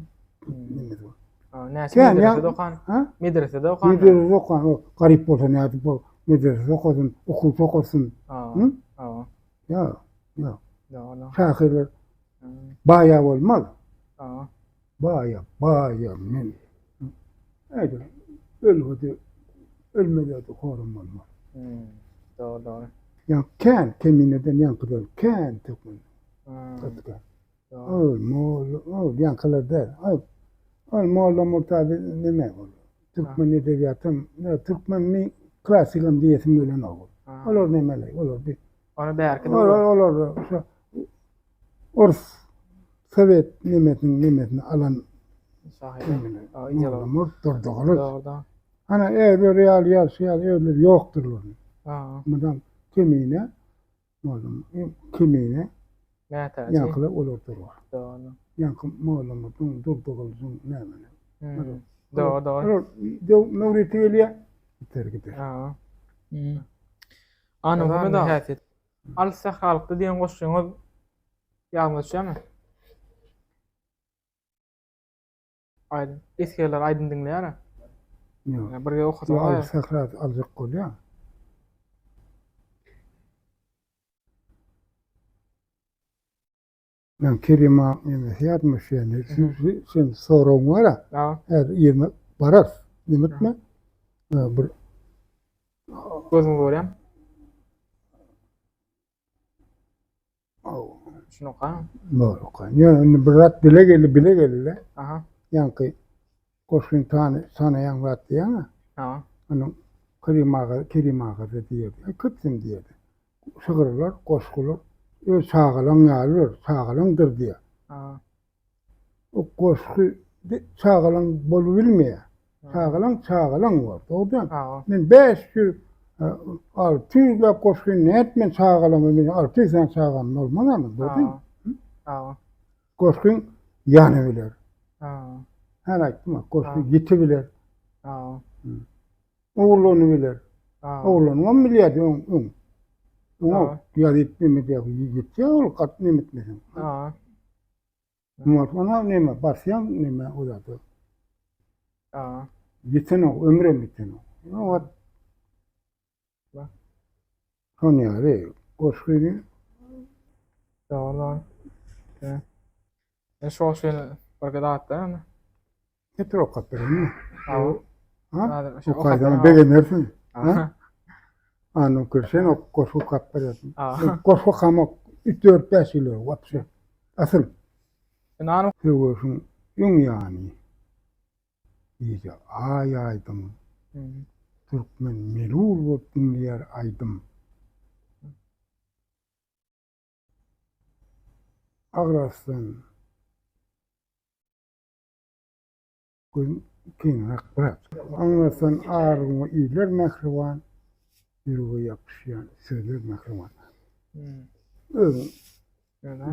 A: Näçe medresede okan?
B: Ha?
A: Medresede okan.
B: Medresede okan. O garyp bolsa nädip ol medresede okasyn, okuw okasyn.
A: Ha. Ha.
B: Ýa, ýa. Şahyrlar baýa bolmaz.
A: Ha.
B: Baýa, baýa men. Äýdi. Ölgedi, ölmedi horum bolmaz.
A: Hmm. Dogry, dogry.
B: Ýa kän kemineden ýaňkydan kän türkmen.
A: Hmm.
B: Ol molla, ol ýaňkylar däl. Ol, ol Molla Murtazy neme ol? Türkmen edebiýatym, türkmenni klassigam diýesim gelenok. Olar nemeli, olar bir.
A: Ony bärki
B: Olar, olar şo ors sowet nemesiniň nemesini alan
A: şahyr.
B: Murt durdy olar. Ana özleri ýaly ýaşy ýaly özleri ýokdurlar. Mydam kemine Mollum kemine
A: Mätäji.
B: Ýaňkylar olar durur.
A: Dogry.
B: Ýaňky mollumyzyň Durdy Gylyjyň nämeni.
A: Hmm. Dogry, dogry.
B: Olar möwriti gelýär, biter gider.
A: Ha. Hmm. Anam da häsiýet. Alys sähralykda diýen goşgyňyz ýadyňyza düşýärmi? Aýdym. Esgerler aýdym diňleýär-ä.
B: Ýok.
A: Bir gezek okasaň.
B: Ýok, alys sähra aljak bolýar. Men Kerim aga nemesi ýadyma düşýär. Sen soragyň bar-a. Häzir ýerine bararys. Nemetme? Bir
A: Gözüňi görýän. Şunu okaň.
B: Bor okaň. Ýöne indi bir zat dile geldi, bile geldi.
A: Aha.
B: Ýaňky goşgyny tany, tanaýan zat diýýäň-ä.
A: Aha.
B: Onuň Kerim aga, Kerim aga-da diýerdi. Köpüsem diýerdi. Şygyrlar, goşgular öz çagalaň ýalydyr, çagalaňdyr diýýär.
A: Aha.
B: O goşgy çagalaň bolubilmeýär. Çagalaň çagalaň bor. Dogry däl. Men 500 600 läp goşgyny nädip men çagalama men 600 sany çagam bolmaz ama dogry däl. Goşgyň ýany biler. Her aýtdym goşgy ýiti biler. Ogurlygyny biler. Ogurlygyny bilýärdi öň öň. Oňa ýazyp neme diýýär, ýetýär ol gat neme etmeseň. Muňa neme basýaň neme o zada. Ýetenok, ömrem ýetenok. O wagt şon ýaly goşgyny
A: Dogry, dogry. E, şu goşgyny bir gezek atda ýa.
B: Getir okap bereýin. Ha? Okaýsaň begenersiň. Ha? Anam kürsen ok goşgy okap berersiň. Goşgy okamak 3 4 5 ýyl wapşe. Asyl.
A: Ynanyň.
B: Söweşiň öň ýany. Gije aý aýdyň. Türkmen melul bolup diňleýär aýdym. Agrasdan Gözüm kynrak biraz. Aňlasaň aryňy iller mähriban, Ýürege ýapyşýan sözler mähriban. Özüň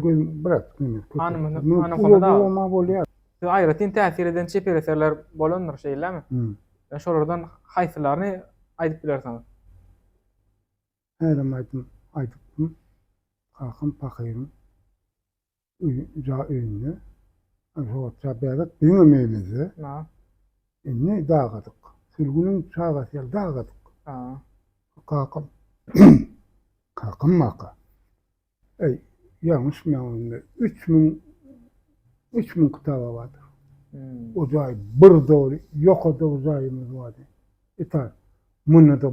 B: gözüm biraz kynrak.
A: Hanım, bolýar. Size aýratyn täsir eden çeper eserler bolandyr, şeýlemi? Şolardan haýsylaryny aýdyp bilersiňiz?
B: Hälem aýdym aýdypdym. Kakam pahyryň öý ja öýünde. Şo wagt ja bäbek biziňem öýümizde. Indi dagadyk. Sülgüniň çagasy ýaly dagadyk. Kakam kakam maka. Eý, ýalňyşmaýan onda 3000 3000 kitaba bardyr. O jaý bir doly ýokarda bir jaýymyz bardy. Etar. Munda-da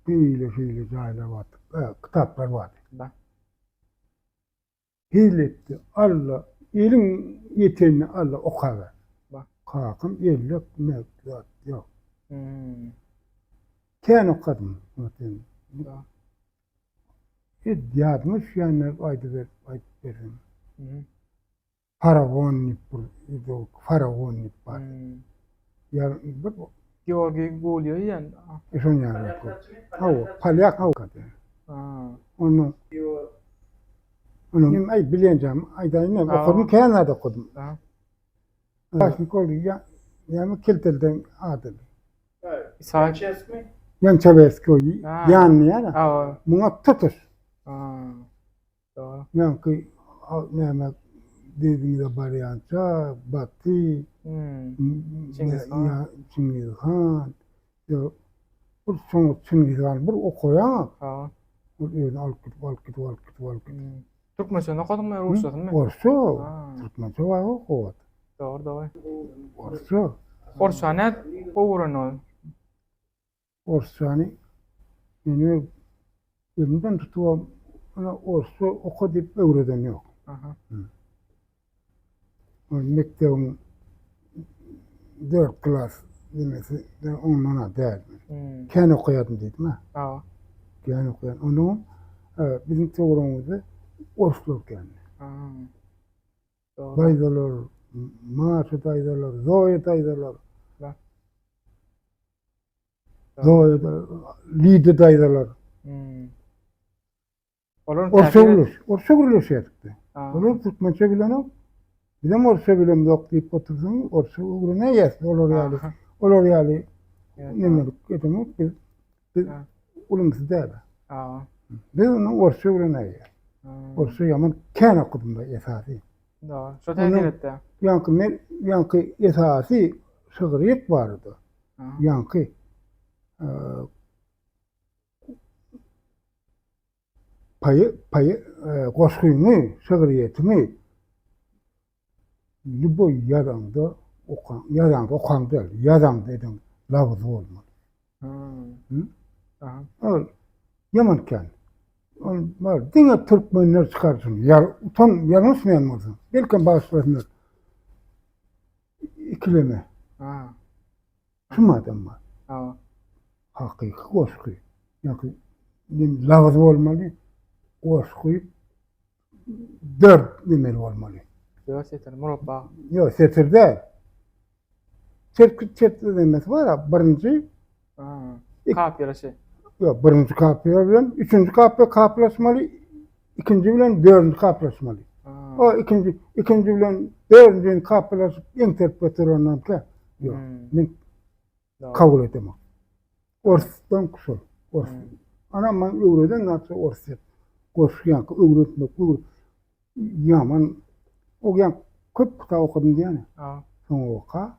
B: beýle şeýle jaýlar bardy, kitaplar bardy. Hezil etdi. Alla, eliň ýetenini alla okaber. Kakam ellek mek zat ýok. Kän okadym. Ýadyma düşýänleri aýdyber, aýdyp berdim. Faraon diýip bir faraon diýip bar. Ýa bir
A: Georgiý Gulýo diýen.
B: Şoň ýaly. Hawa, polýak hawa. Onuň Onuň aý bilenjäm aýdaýyn, okadym, kän zat okadym. Kaşnikol ýa näme keltelden adyl.
A: Isaak.
B: Ýan Çaweski ýanny ýa. Muňa tutuş.
A: Dogry.
B: Ýaňky näme diýdiňize barýança Baty,
A: Çingiz han.
B: Çingiz han. Bir soň Çingiz han bir okaýaň.
A: Ha.
B: Ol özüni alyp gidip, alyp gidip, alyp gidip, alyp gidip.
A: Türkmençe okadyňmy, rusçasyny?
B: Orsça. Türkmençe bar o.
A: Dogry, dogry.
B: Orsça.
A: Orsça nädip öwrendiňiz?
B: Orsçany meni öz elimden tutubam ine orsça oka diýip öwreden ýok.
A: Aha.
B: Ol mekdebiň dört klas nemesi ondan-a däl. Kän okaýardym diýdim-ä.
A: Hawa.
B: Kän okaýan. Onnoňam biziň töweregimizde orslar kändi. Daýzalar, Maşa daýzalar, Zoýa daýzalar. Zoýa, Lida daýzalar.
A: Olar
B: Orsça gürleş, orsça gürleşýärdik. Olar türkmençe bilenok. Bizem orsça bilemzok diýip otursaň, orsça öwrenäýýäs olar ýaly. Olar ýaly nemelik edemok biz. Biz ulumsy däl. Biz ony orsça öwrenäýýäs. Orsça ýaman kän okadym da esasy.
A: Dogry. Şo täsir etdi.
B: Ýaňky men ýaňky esasy şygryýet barada. Ýaňky Paýy, paýy, goşgyňy, şygryýetiňi lýuboý ýazaňda okaň, ýazaňda okaň däl, ýazaňda ediň labyzly bolmaly.
A: Hmm. Aha.
B: Ol ýaman kän. Ol bar, diňe türkmenler çykarsyn. Ýa utan, ýalňyşmaýan bolsaň. Belkem bagyşlasynlar. Ikileme.
A: Ha.
B: Kim adam bar?
A: Ha.
B: Hakyky goşgy. Ýa-ki labyz bolmaly, goşgy dört nemeli bolmaly.
A: Dört setir, murapba.
B: Ýok, setir däl. Çet çet nemesi bar, birinji.
A: Ha. Kapýalaşy.
B: Ýok, birinji kapýa bilen üçünji kapýa kaplaşmaly, ikinji bilen dördünji kaplaşmaly. O ikinji ikinji bilen dördünjini kaplaşyp eňterip göterenden kä. Ýok. Men kabul edemok. Orsdan şol. Ors. Ana men öwreden zatsa orsýet. Goşgy ýaňky öwretmek, öwret. Ýaman o ýaň köp kitap okadym diýýän. Soň oka.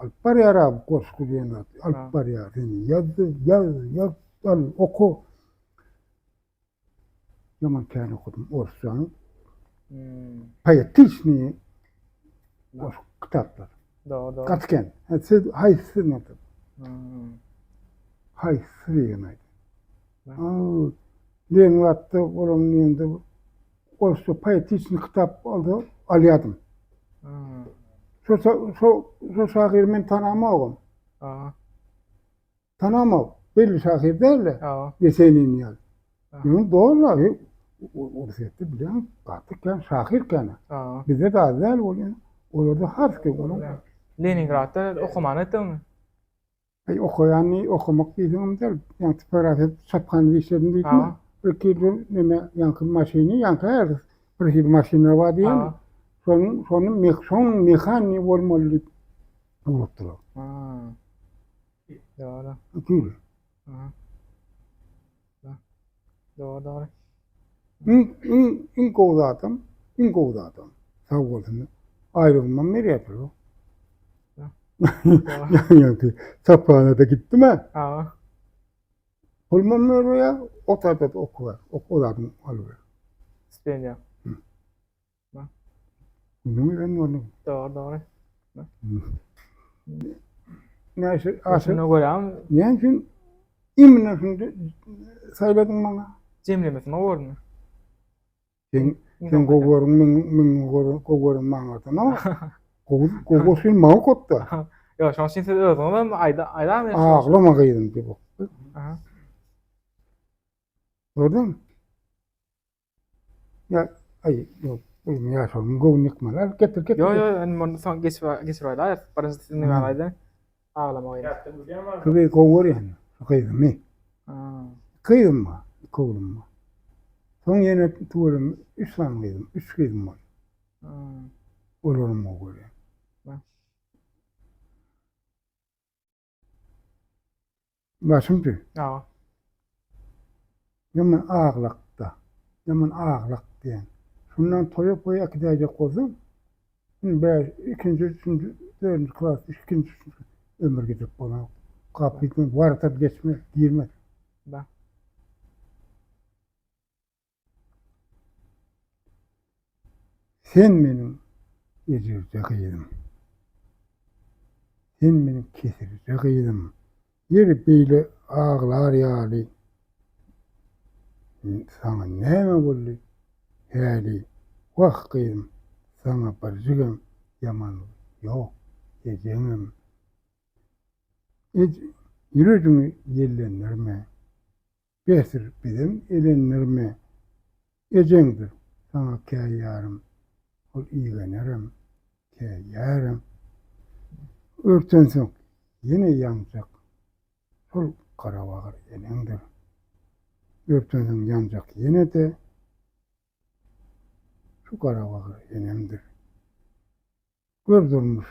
B: Alyp barýar-a bu goşgy diýen zat. Alyp barýar seni. Ýaz, ýaz, ýaz, al, oka. Ýaman kän okadym orsçany.
A: Hmm.
B: Poetiçnyý goşgy kitaplar.
A: Dogry, dogry.
B: Gaty kän. Hä, siz haýsy näme?
A: Hmm.
B: Haýsy diýen aýdy. Leningradda bolan ýerde orsça poetiçnyý kitap alsa alýardym.
A: Hmm.
B: Şo şo şo şahyry men tanamogam.
A: Aha.
B: Tanamok. Belli şahyr däl-de.
A: Hawa.
B: Ýesenin ýaly. Ýöne dogry, Orsýetde bilýäň, gaty kän şahyr kän.
A: Hawa.
B: Bizde-de az däl bolýan. Olarda has köp onuň.
A: Leningradda okamana etdiňmi?
B: Aý okaýany okamak diýseňem däl. Ýaňky tipografiýa çaphanada işledim diýdim. Bir hili neme ýaňky maşyny, ýaňky her bir hili maşynlar bar diýen. Şonuň şonuň şonuň mehanigi bolmaly diýip ugratdylar.
A: Ha. Dogry.
B: Gül.
A: Aha. Dogry, dogry.
B: Iň, iň, iň gowy zadam, iň gowy zadam. Sag bolsun. Aýlygymam berýärler. Ýaňky çaphanada gitdim-ä.
A: Hawa.
B: Pulumam berýär, o taýda-da okuwer. O zadyň alyber.
A: Stipendiýa.
B: Günüň eden boldy.
A: Dogry, dogry.
B: Näşe, aşa.
A: Şuna görýäňmi?
B: Näme üçin imенно şuny saýladyň maňa?
A: Jemlemesini gowy gördüňmi?
B: Sen sen gowy görüň, men men gowy görüň maňa no. Gowy gowy goşun maňa okatda.
A: Ýok, şonuň üçin siz özüňiz hem aýda aýdaň.
B: Aglama gyzym diýip.
A: Aha.
B: Gördüňmi? Ýa, aý, ýok, oglum ýaşagyň göwnüni ýykmaly. Al, getir, getir.
A: Ýok, ýok, indi muny soň geçip geçirip aýdaýarys. Birinji siz näme aýdyň? Aglamagyny.
B: Gyzy gowy görýän, şu gyzymy.
A: Ha.
B: Gyzym bar, iki oglum bar. Soň ýene tüweleme üç sany gyzym, üç gyzym bar.
A: Ha.
B: Olaram gowy görýän. Başym tüý.
A: Hawa.
B: Ýaman aglakda. Ýaman aglak diýen. Şundan toýa poýa äkidäýjek bolsaň, indi bäş, ikinji, üçünji, dördünji klas, ikinji, üçünji ömür gidip bolanok. Gapydan waratat geçmez, girmez.
A: Ba.
B: Sen meniň ejirje gyzym. Sen meniň kesirje gyzym. Ýeri beýle aglar ýaly saňa näme boldy häli wah gyzym saňa birjigem ýamanlyk ýok ejeňem ýürejiňi ýellendirme. Besdir bizem elendirme. Ejeňdir saňa käýýärim, ol igenerem, käýýärem. Örtenseň ýene ýanjak, şol garabagyr eneňdir. Örtenseň ýanjak ýene-de, şu garabagyr enemdir. Gör durmuş,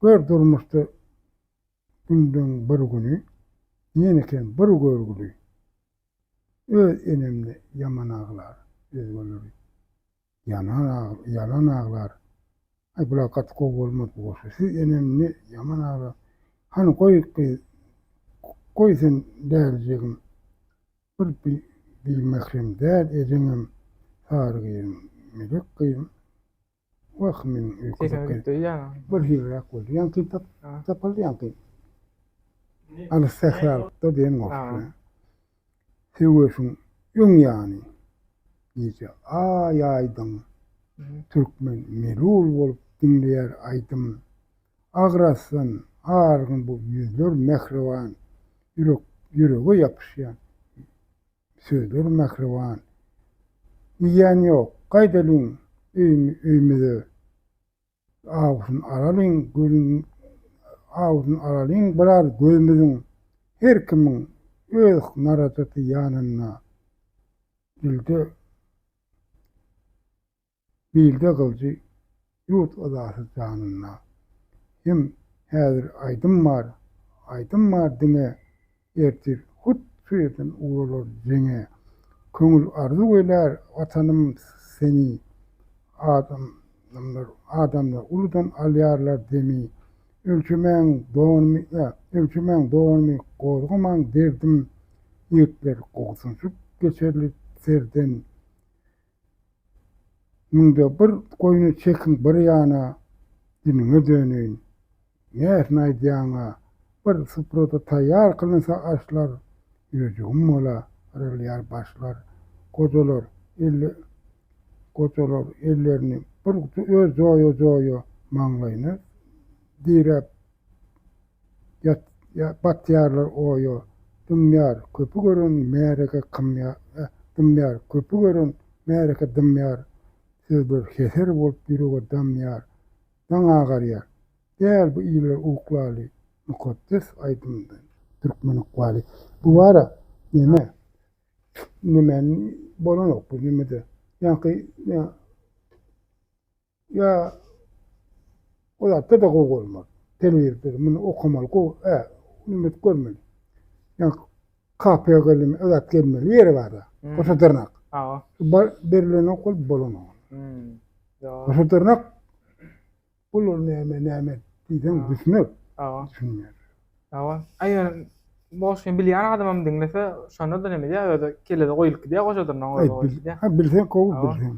B: gör durmuşda günleň bir güni, diýen eken bir görgüli. Öz enemni ýaman aglar, özgeleri ýanan ýalan aglar. Aý bular gaty gowy bolmaz bu goşgy. Siz enemni ýaman aglar. Hany goý gyz, goý sen dälijegim. Bir bimährem däl ejeňem, sary gyzym, melek gyzym. Wah meniň öýke
A: Sesiňiz gitdi öýýän.
B: Bir hiliräk boldy. Ýaňky tap tapyldy ýaňky. Alys sähralykda diýen goşgy. Söweşiň öň ýany gije aý aýdyň. Türkmen melul bolup diňleýär aýdym. Agrasdan argyn bu ýüzler mähriban. Ýürek ýürege ýapyşýan Sözler mähriban. Diýýän ýok. Gaýdalyň öýümize. Awusyny alalyň gözüň Awusyny alalyň biraz gözümiziň. Her kimiň öz narajaty ýanynda. Dilde Bilde gylyjy, ýurt yzasy janynda. Hem häzir aýdym bar, aýdym bar diňe, Ertir hut şu ýerden ugralar jeňe. Köňül arzuw elär Watanym seni, Adamlar, adamlar uludan alýarlar demi. Ölçemäň donumy, ä, ölçemäň donumy, gozgamaň derdim, Ýigitler gobsunyşyp geçerli serden. Müňde bir goýny çekiň bir ýana, Diniňe döneýin. Näsini aýdýaň-a, bir suprada taýýar kylynsa aşlar, Ýüregim bola, yrylýar başlar. Gojalar elle gojalar ellerini bir öz joýa-joýa maňlaýyna diräp ýat batýarlar oýa. Dymýar, köpi gören märeke kymýar, dymýar, köpi gören märeke dymýar, Sözler heser bolup ýürege damýar. Daň agarýar. Däl bu iller uklaly, Mukaddes aýdymdan türkmen ykbaly. Bu bara neme? Neme bolanok bu nemede. Ýaňky ýa o zatda-da gowy bolmaz. Telewizorda muny okamaly gowy, ä, neme edip görmeli. Ýaňky kapiýa gelmeli, o zat gelmeli ýeri bar-a. Goşa dyrnak.
A: Hawa.
B: Berilenok ol bolanok. Goşa dyrnak Bular näme näme diýseň düşüner.
A: Hawa.
B: Düşünýär.
A: Hawa. Aý ýöne goşgyny bilýän adamam diňlese şonda-da neme diýýär özi kellede goýulyp gidýär goşa dyrnagyň özi goýulyp gidýär.
B: Ha bilseň gowy bilseň.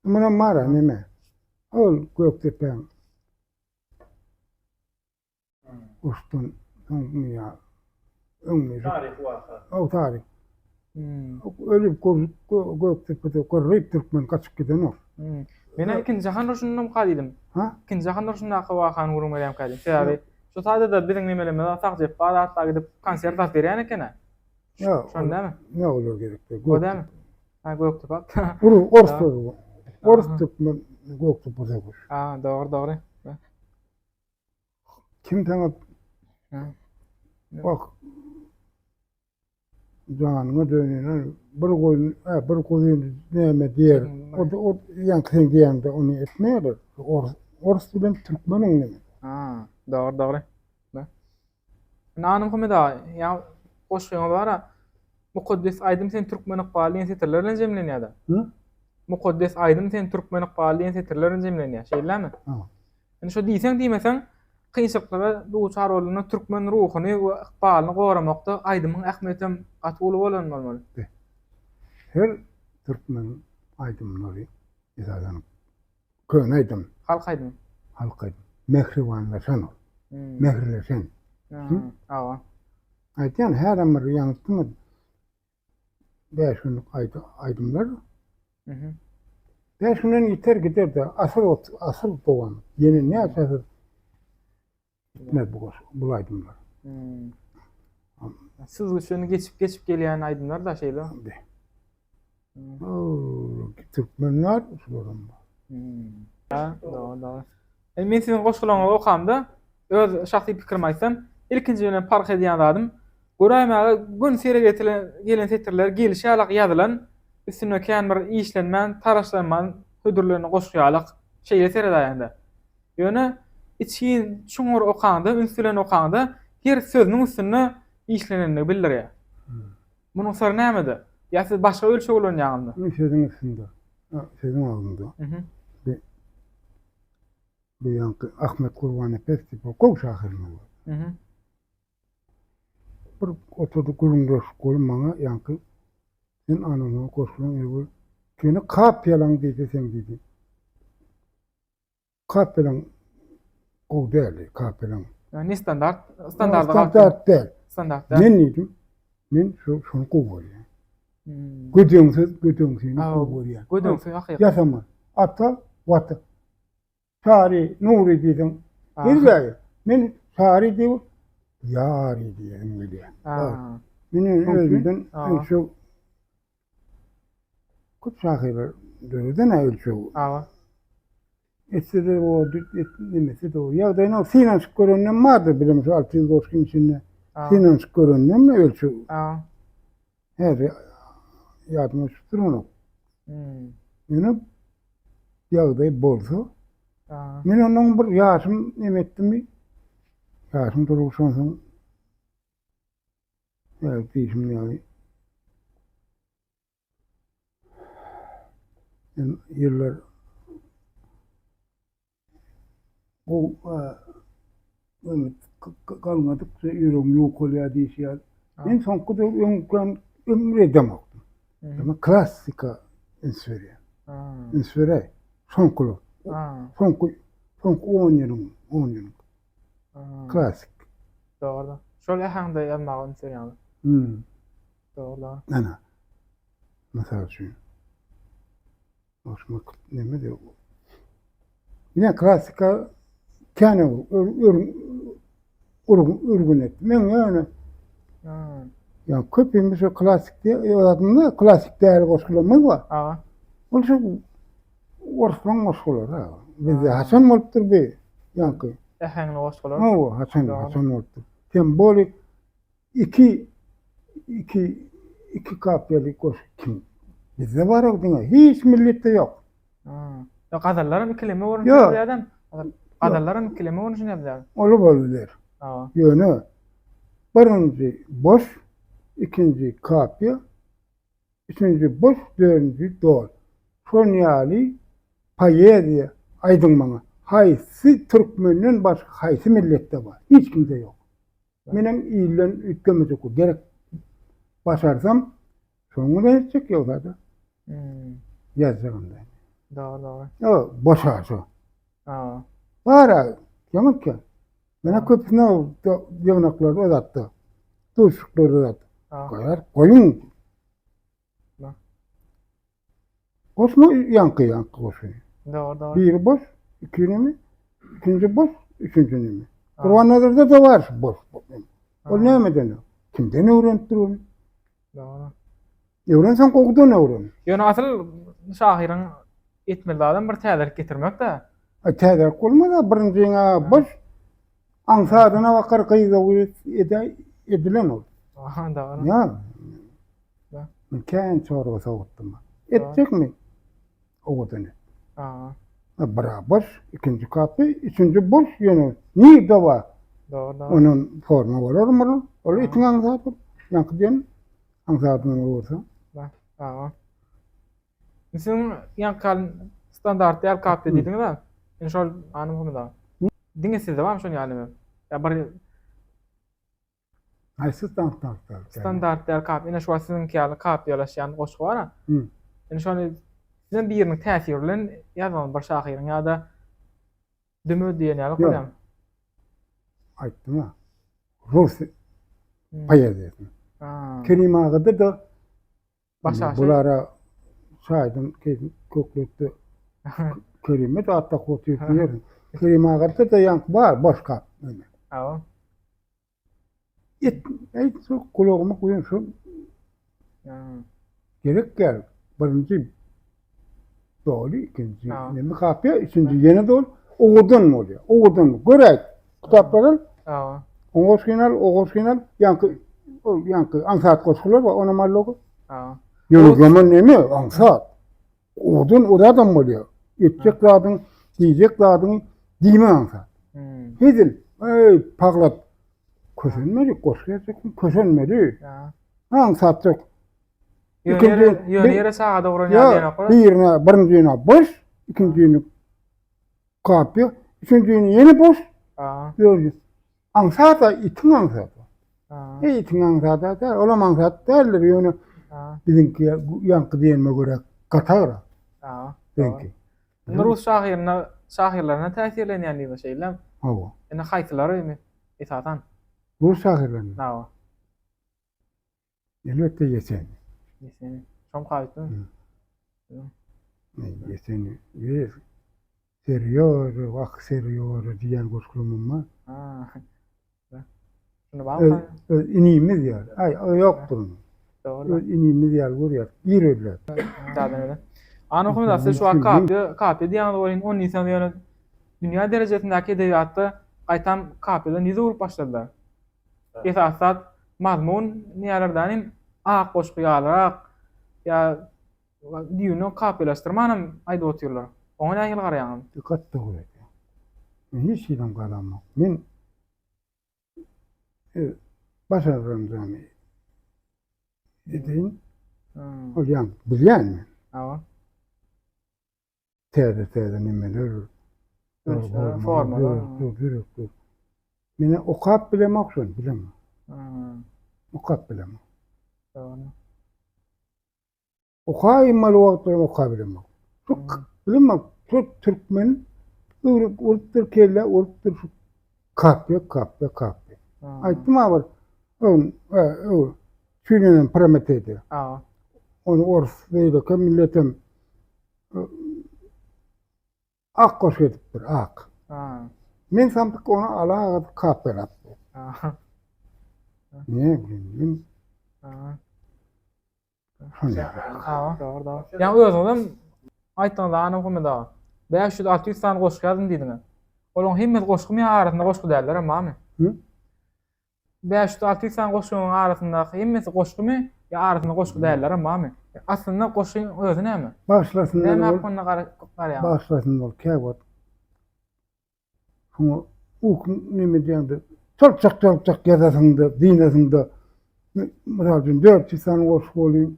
B: Munam bar-a neme. Ol Gökdepäň Uruşdan soňmy ýa öňmi?
A: Taryhy waka.
B: O taryh. Hmm. Ölüp Gökdepede gyrlyp türkmen gaçyp gidenok.
A: Hmm. Men ikinji jahan urşundan ka diýdim.
B: Ha?
A: Ikinji jahan urşundaky wakany gürrüň berýärmkä diýdim. Sebäbi şu taýda-da biziň nemelerimiz Sahy Jepbar atla gidip konsert zat berýän eken-ä.
B: Ýa,
A: Şonda dämi?
B: Ýa olar gerek däl.
A: O dämi? Ha Gökdepe.
B: Ur, ors sözi. Ors türkmen Gökdepe söweşi.
A: Ha, dogry, dogry.
B: Kim saňa Bak janyňa döneýin bir goýun, hä, bir guzyny näme diýer. O o ýaňky sen diýende ony etmeýärler. Ors, ors bilen türkmeniň neme.
A: Ha, dogry, dogry. Indi Muhammet aga, ýa goşgyňyz bar-a. Mukaddes aýdym sen türkmen ykbaly diýen setirler bilen jemlenýär-de.
B: Hı?
A: Mukaddes aýdym sen türkmen ykbaly diýen setirler bilen jemlenýär. Şeýlemi?
B: Ha.
A: Indi şo diýseň diýmeseň kynçylyklara duçar bolanda türkmen ruhuny we ykbalyny goramakda aýdymyň ähmiýetem gaty uly bolan bolmaly.
B: Her türkmen aýdymlary esasan köne aýdym.
A: Halk aýdymy.
B: Halk aýdym. Mähribanlaşan ol.
A: Hmm.
B: Mähirleşen.
A: Hmm. Hawa.
B: Aýtýan her bir ýaňytdyňyz. 5 günlük aýdymlar. 5 günden ýiter gider-de, asyr asyr dowam. Ýene näçe asyr gitmez bu goşgy, bu aýdymlar.
A: Hmm. Süzgüçden geçip geçip gelýän aýdymlar da şeýle.
B: Hmm. Türkmenler şularam bar.
A: Hmm. Ha, dogry, dogry. E, men siziň goşgularyňyzy okamda öz şahsy pikirimi aýtsam, ilkinji bilen parh edýän zadym, göräýmäge göni sere getirilen gelen setirler gelişi ýalak ýazylan, üstünde kän bir işlenmän, taraşlanman hödürlenen goşgy ýalak. Şeýle seredäýeňde. Ýöne içgin, çuňňur okaňda, üns bilen okaňda her sözüniň üstünde işlenenligi bildirýär. Munuň syry nämede? Ýa siz başga ölçeg ulanýaňyzmy?
B: Sözüň üstünde. Sözüň agzynda. Bir bu ýaňky Ahmet Gurbannepes diýip bir gowy şahyrymyz bar. Bir oturdyk gürrüňdeşlik bolup maňa ýaňky sen anaňa goşulaň ewi seni kapýalaň diýdi sen diýdi. Kapelaň gowy däldi, kapelaň.
A: Ne standart, standarda
B: Standart däl.
A: Standart däl.
B: Men diýdim, men şu şuny gowy görýän.
A: Hmm.
B: Gödeňsiz, gödeňsini gowy görýän.
A: Gödeňsiz hakyky.
B: Ýasama. Ata, wata. Çary, Nury diýseň, Elbäge. Men Çary diýip, Ýary diýesim gelýär. Men özümden şu Köp şahyrlar döreden-ä ölçeg.
A: Hawa.
B: Etse-de boldy, etmese-de boldy. Ýagdaýyny synanyşyp görenem bardyr bilim şu 600 goşgyň içinde. Synanyşyp görenem ölçeg.
A: Hawa.
B: Häzir ýadyma düşüp duranok.
A: Hmm.
B: Ýöne ýagdaý bolsa, men ondan bir ýaşym neme etdimi? Ýaşym doluşansoň Häzir diýşim ýaly ýyllar bu. Galňadykça ýüregiň ýukalýar diýşi ýaly. Men soňky döwür öňkän ömür edemokdym. Emma klassika üns berýän. Üns beräý. Soňkular. Soňky soňky on ýylyň, on ýylyň. Klassik.
A: Dogry. Şol äheňde ýazmaga üns berýäňiz.
B: Hmm.
A: Dogry.
B: Ana. Mysal üçin. Goşmak neme diýip. Ine klassika kän ürgün etdi. Men ýöne ýa köpimiz şu klassik diýip, klassik däl goşgularymyz bar.
A: Aha.
B: Ol şu orslaň goşgulary ha. Bizde haçan bolupdyr bi? Ýaňky.
A: Äheňli goşgular.
B: Hawa, haçan, haçan bolupdyr. Simbolik Iki, iki, iki kapýaly goşgy kim? Bizde bar o diňe, hiç milletde ýok.
A: Ýa gazallaram ikileme görnüşinde ýazýadam. Gazallaram ikileme görnüşinde ýazýar.
B: Oly bolup biler. Ýöne birinji boş, ikinji kapýa, üçünji boş, dördünji dol. Şon ýaly poeziýa aýdyň maňa, haýsy türkmenden başga haýsy milletde bar? Hiç kimde ýok. Menem ilden üýtgemejek bu. Gerek başarsam şoň bilen etjek ýogsa-da.
A: Hmm.
B: Ýazjagam da.
A: Dogry, dogry.
B: Ýok, boşa şo.
A: Ha.
B: Bar, ýaňy ki. Mena köpüsine ýygnaklarda o zatda. Duşuşyklarda zat. Goýar, goýuň. Goşma ýaňky ýaňky goşy.
A: Dogry dogry.
B: Biri boş, ikinimi, ikinji boş, üçünji nimi. Gurbannazarda da bar şu boş. Ol nämeden? Kimden öwrenipdir ony?
A: Dogry.
B: Öwrenseň gowudan öwren.
A: Ýöne asyl şahyryň etmeli zadam bir täzelik getirmek-de.
B: Täzelik bolmaz-a, birinjiň-ä boş, aňsadyna bakar gyz ogul edilen ol.
A: Aha, dogry.
B: Ýa. Men kän çorba sowutdym. Etjekmi? Owadan et.
A: Aha.
B: Bir boş, ikinji kapy, üçünji boş, ýöne nirde bar?
A: Dogry, dogry.
B: Onuň forma bolarmy ol? Ol itiň aňsat. Ýaňky diýen aňsadyna bolsa.
A: Aha. Siziň ýaňky standart däl kapy diýdiňiz-a? Indi şol anyk da. Diňe sizde barmy şonuň ýaly neme? Ýa bir
B: Haýsy standart däl?
A: Standart däl kap. Ine şu wagt siziňki ýaly kapýalaşýan goşgy bar-a. Indi şony sizem biriniň täsiri bilen ýazmaly bir şahyryň ýa-da düme diýen ýaly goýaň.
B: Aýtdym-a. Rus poeziýasyny. Kerim agada-da
A: Başaşy.
B: Bulara çaýdan keýpim kökletdi. Kerime de atda otyr diýerin. Kerim agada da ýaňky bar, boş gap.
A: Hawa.
B: Et, aýt, şu gulagyma guýan şu. Gerek gel. Birinji doly, ikinji neme kapýa, üçünji ýene doly. Owadan bolýar. Owadan. Göräý. Kitaplar al.
A: Hawa.
B: O goşgyny al, o goşgyny al. Ýaňky ol ýaňky aňsat goşgular bar, onam al oku.
A: Hawa.
B: Ýöne ýaman neme, aňsat. Owadan oradam bolýar. Etjek zadyň, diýjek zadyňy diýmek aňsat. Hezil, eý, paglat. Kösenmeli, goşgy ýazjakmy? Kösenmeli. Aňsatjak.
A: Ýöne ýöne ýere çaga dogran ýaly diýenok.
B: Birine, birinjine boş, ikinjini kapýa, üçünjini ýene boş. Dördünji. Aňsat-a, itiň aňsat. Eý, itiň aňsat-a däl, olam aňsat däldir, ýöne biziňki ýaňky diýenime görä gatagra. Biziňki.
A: Indi rus şahyryna, şahyrlaryna täsirlenýän diýme şeýlemi?
B: Hawa.
A: Indi haýsylary esasan?
B: Rus şahyrlaryna?
A: Hawa.
B: Elbetde Ýeseni.
A: Ýeseni. Şoň kaýtmy?
B: Ýeseni. Ýes. Serýoža, wah Serýoža diýen goşgularym bar.
A: Ha. Şunu bar.
B: Öz inimiz ýaly. Aý, o ýokdur.
A: Dogry.
B: Öz inimiz ýaly görýär. Ir öldüler.
A: Dadan öyle. Ana okumda siz şu wagt kapýa, kapýa diýýäňiz welin, ony diýseňiz ýöne dünýä derejesindäki edebiýatda gaýtam kapýadan ýüz öwrüp başladylar. Esasy zat mazmun nälerdenim ak goşgy ýalyrak ýa düýbünden kapýalaşdyrmanam aýdyp otyrlar. Oňa nähili garaýaňyz?
B: Gaty dogry aýdýaň. Men hiç hilem garamok. Men başarjamjamy edeýin. Ol ýaňky bilýän men.
A: Hawa.
B: Täze-täze nemeler.
A: Formalar.
B: Meni okap bilemok şony, bilemok. Okap bilemok.
A: Dogry.
B: Okaýmaly wagtlaram okabilemok. Şu bilemok, şu türkmen öwrüp urupdyr kellä urupdyr şu kapýa kapýa kapýa. Aýtdym a bir öň öň çüýnenen Prometeýde. Ony orus beýleki milletem Ak goşgy edipdir, ak. Men samsyk ony alagadyp kapýalapdyr. Ne bileyim men.
A: Hawa, dogry, dogry. Ýa özüňizem aýtdyňyz Annamuhammet aga. 500-600 sany goşgy ýazdym diýdiňiz. Olaryň hemmesi goşgumy ýa arasynda goşgy dällerem barmy? 500-600 sany goşgynyň arasyndaky hemmesi goşgumy ýa arasynda goşgy dällerem barmy? Aslynda goşgyň özi näme?
B: Bagyşlasynlar
A: Näme hakynda garaýaňyz?
B: Bagyşlasyn ol käwagt. Şoňa ukyň neme diýende, çaltjak-çaltjak ýazasyň-da, dynasyň-da. Mysal üçin, 400 sany goşgy bolýar.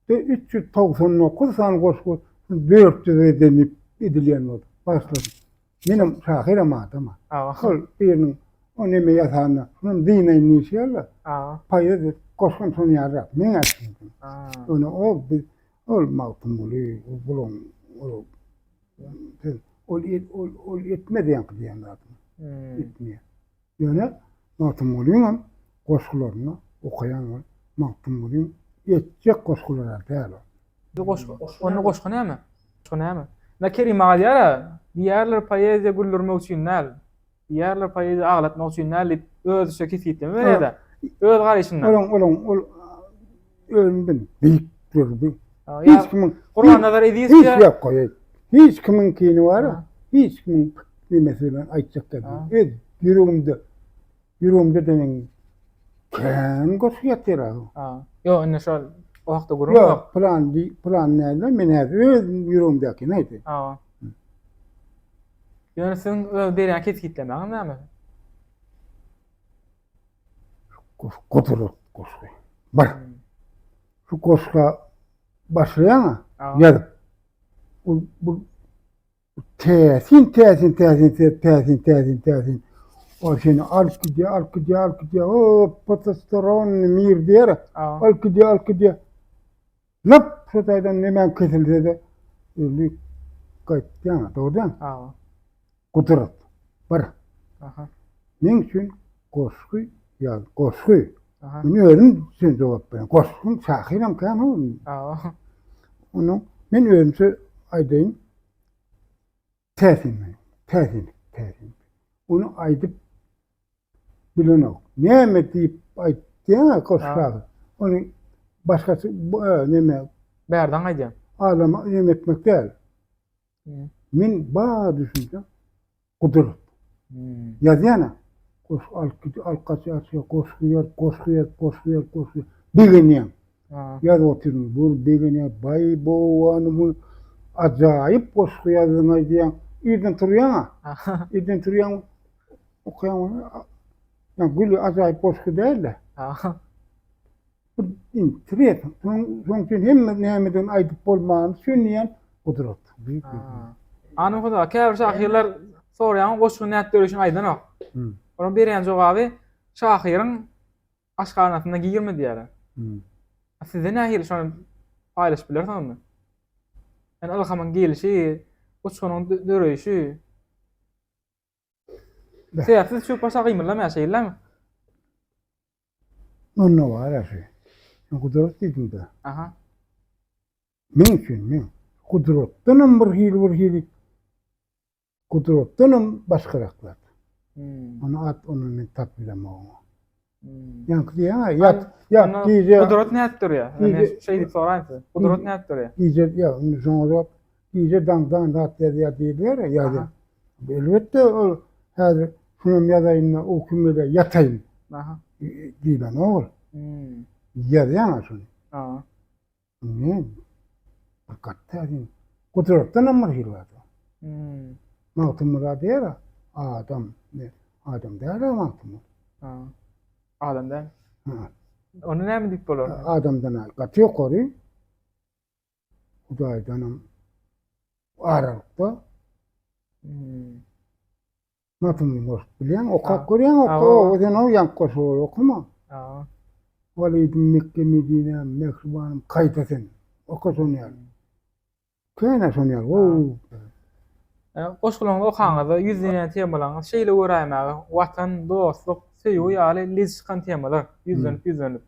B: De 399 sany goşgy 400 eden diýip edilýän boldy. Başlasyn. Menem şahyram adam. Şol biriniň o neme ýasanda, şunam dynaýyn diýşi ýaly. Poeziýa goşgym şony ýalyrak. Men aýtdym. Ony o biz ol Magtymguly, bulaň ol Sen ol ol ol etmez ýaňky diýen zadyň. Hmm. Etmeýär. Ýöne Magtymgulyň hem goşgularyny okaýan ol Magtymgulyň etjek goşgulary däl ol.
A: Bu goşgy, onda goşgy näme? Goşgy näme? Na Kerim aga diýär-ä, diýýärler poeziýa güldürmek üçin däl. Diýýärler poeziýa aglatmak üçin däl diýip özüçe kesgitleme berýär-de. Öz garaýşyndan.
B: Olaň olaň ol özünden beýik gördi. Hiç kimiň
A: Gurbannazar Ezizow
B: hiç ýok goýaý. Hiç kimiň kini bar. Hiç kimiň nemesi bilen aýtjak däl. Öz ýüregimde ýüregimde de meň kän goşgy ýatyr ha.
A: Ha. Ýok, indi şol o hakda gürrüň ýok.
B: Ýok, plan plan näme? Men häzir öz ýüregimdäkini aýdaýyn.
A: Ha. Ýöne siziň öz berýän kesgitlemäňiz näme?
B: Gudrat goşgy. Bir. Şu goşga başlaýaň-a, ýazyp. Bu bu täsin täsin täsin söz, täsin täsin täsin. O seni alyp gidýär, alyp gidýär, alyp gidýär. O potostoronny mir diýer. Alyp gidýär, alyp gidýär. Lap şu taýdan nemäň kesilse-de öli gaýtýaň, dogry dälmi?
A: Hawa.
B: Gudrat. Bir.
A: Aha.
B: Meň üçin goşgy ýaz, goşgy.
A: Aha.
B: Men özüm üçin jogap berýän. Goşgyň şahyram kän ol.
A: Hawa.
B: Onuň men özümçe aýdaýyn. Täsin men. Täsin, täsin. Ony aýdyp bilenok. Näme diýip aýtýaň goşgy. Ony başgaça neme
A: Bärden aýdýan.
B: Adama neme etmek däl. Men bar düşünsem gudrat. Ýazýan-a. Goşgy alyp gidip alyp gaçýar, goşgy ýaz, goşgy ýaz, goşgy ýaz, goşgy. Begenýän. Ýazyp otyryn, bu begenýän, baý bowany bu ajaýyp goşgy ýazdyň aýdýaň. Irden turýaň-a. Irden turýaň, okaýaň ony. Ýa güli ajaýyp goşgy däl-de. Bu interes. Şonuň üçin hemme nämedigini aýdyp bolmany üçin diýen gudrat. Büyük bir.
A: Anym Huda, käbir şahyrlar soraýaň goşgyny nädip döreýşini aýdanok. Olaryň berýän jogaby şahyryň aşhanasynda girme diýýärler. Sizde nähili şony paýlaşyp bilersiňizmi? Ýani ylhamyň gelişi, uçgunyň döreýşi. Sebäpsiz çüwüp başa gymyldamaýar şeýlemi?
B: Onda bar şu. Sen gudrat diýdiň-de.
A: Aha.
B: Meň üçin, meň. Gudratdanam bir hili bir hili gudratdanam başgarak zat.
A: Hmm.
B: Ony at, ony men tap bilemok oňa.
A: Hmm.
B: Ýaňky diýýäň-ä, ýat, ýat, gije.
A: Gudrat nädip durýar? Men şeý diýip soraýyn size. Gudrat nädip durýar?
B: Gije, ýa, indi şoňa jogap, gije daňdan zat ýazýar diýilýär-ä, ýazýar. Elbetde, ol häzir şunam ýazaýyn-da, uykym gelýär, ýataýyn.
A: Aha.
B: Diýlenok ol.
A: Hmm.
B: Ýazýaň-a şony.
A: Aha.
B: Ne? Bir gaty täsin. Gudratdanam bir hili bar.
A: Hmm.
B: Magtymgula diýer, adam, ne, adam däl-ä Magtymguly.
A: Ha. Adam däl.
B: Ha.
A: Ony näme diýip bolar?
B: Adamdan gaty ýokary. Hudaýdanam aralykda.
A: Hmm.
B: Matymly goşup bilýäň, okap görýäň, oka, o sen o ýaňky goşgy okama. Waleýdim Mekge Medinäm, mähribanym kaýda sen. Oka şony ýaly. Kän-ä şony ýaly, gowy.
A: Goşgularyňyzy okaňyzda ýüzlenýän temalaryňyz şeýle göräýmäge Watan, dostluk, söýgi ýaly lez çykan temalar ýüzlenip ýüzlenip.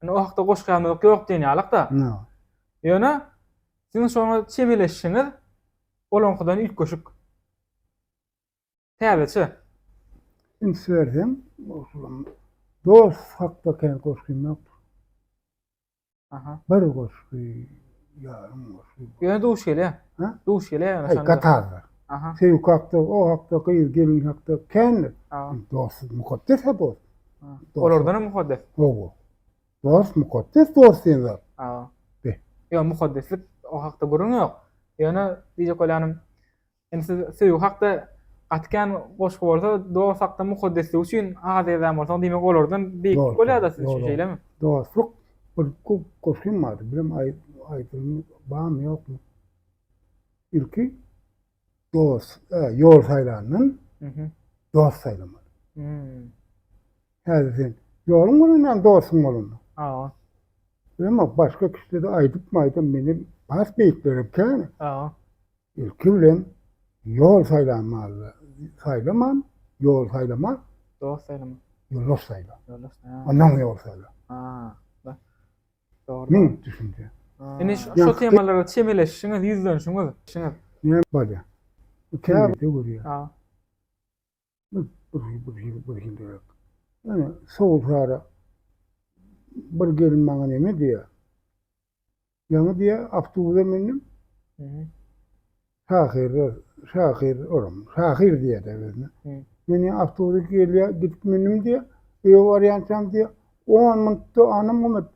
A: Indi o hakda goşgy ýazmadyk ýok diýen ýalyk-da. Ýöne siziň şoňa çemeleşişiňiz olaňkydan üýtgeşik. Täzeçe.
B: Üns berseň, goşulan dost hakda kän goşgym ýokdur.
A: Aha.
B: Bir goşgy, ýarym goşgy.
A: Ýöne duş gelýär.
B: Ha?
A: Duş gelýär ýöne
B: Aý,
A: şonda.
B: gatarlar.
A: Aha.
B: Söýgi hakda, o hakda, gyz, gelin hakda kändir.
A: Ha.
B: Dost mukaddes-ä dost.
A: Ha.
B: Dost.
A: Olardan hem mukaddes.
B: Hawa. Dost mukaddes dost diýen zat.
A: Ha.
B: Be.
A: Ýok, mukaddeslik o hakda gürrüň ýok. Ýöne diýjek bolýanym, Indi siz söýgi hakda gaty kän goşgy bolsa, dost hakda mukaddesligi üçin az ýazan bolsaň, diýmek olardan beýik bolýar-da siz üçin, şeýlemi?
B: Dostluk bir goşgym bardy, bilem aýdylmy barmy ýokmy. Ilki dost, ýol saýlandan dost saýlamaly. Häzir sen ýoluň bolanda hem dostuň bolanda.
A: Hawa.
B: Bilemok başga kişide-de aýdypmy aýdam menden has beýiklerem kän.
A: Hawa.
B: Ilki bilen ýol saýlanmaly. Saýlaman, ýol saýlaman.
A: Dost saýlama.
B: Ýoldaş saýla.
A: Ýoldaş. Ha.
B: Ondan ýol saýla.
A: Ha. Dogry.
B: Meň düşünje.
A: Indi şu temalara çemeleşişiňiz, ýüzlenişiňiz, şiňiz.
B: Näme bolýar? Käbir görýär.
A: Ha.
B: Bir bir bir bir hili. Ýöne sowul-sara bir gelin maňa neme diýýär? Ýaňy diýýär, awtobusa mündim. Şahyrlar, şahyr olam, şahyr diýýär-de özüne. Men diýýär, awtobusa gelýär, gidip mündim diýýär, öýe barýançam diýýär, on minutda, anam Muhammet,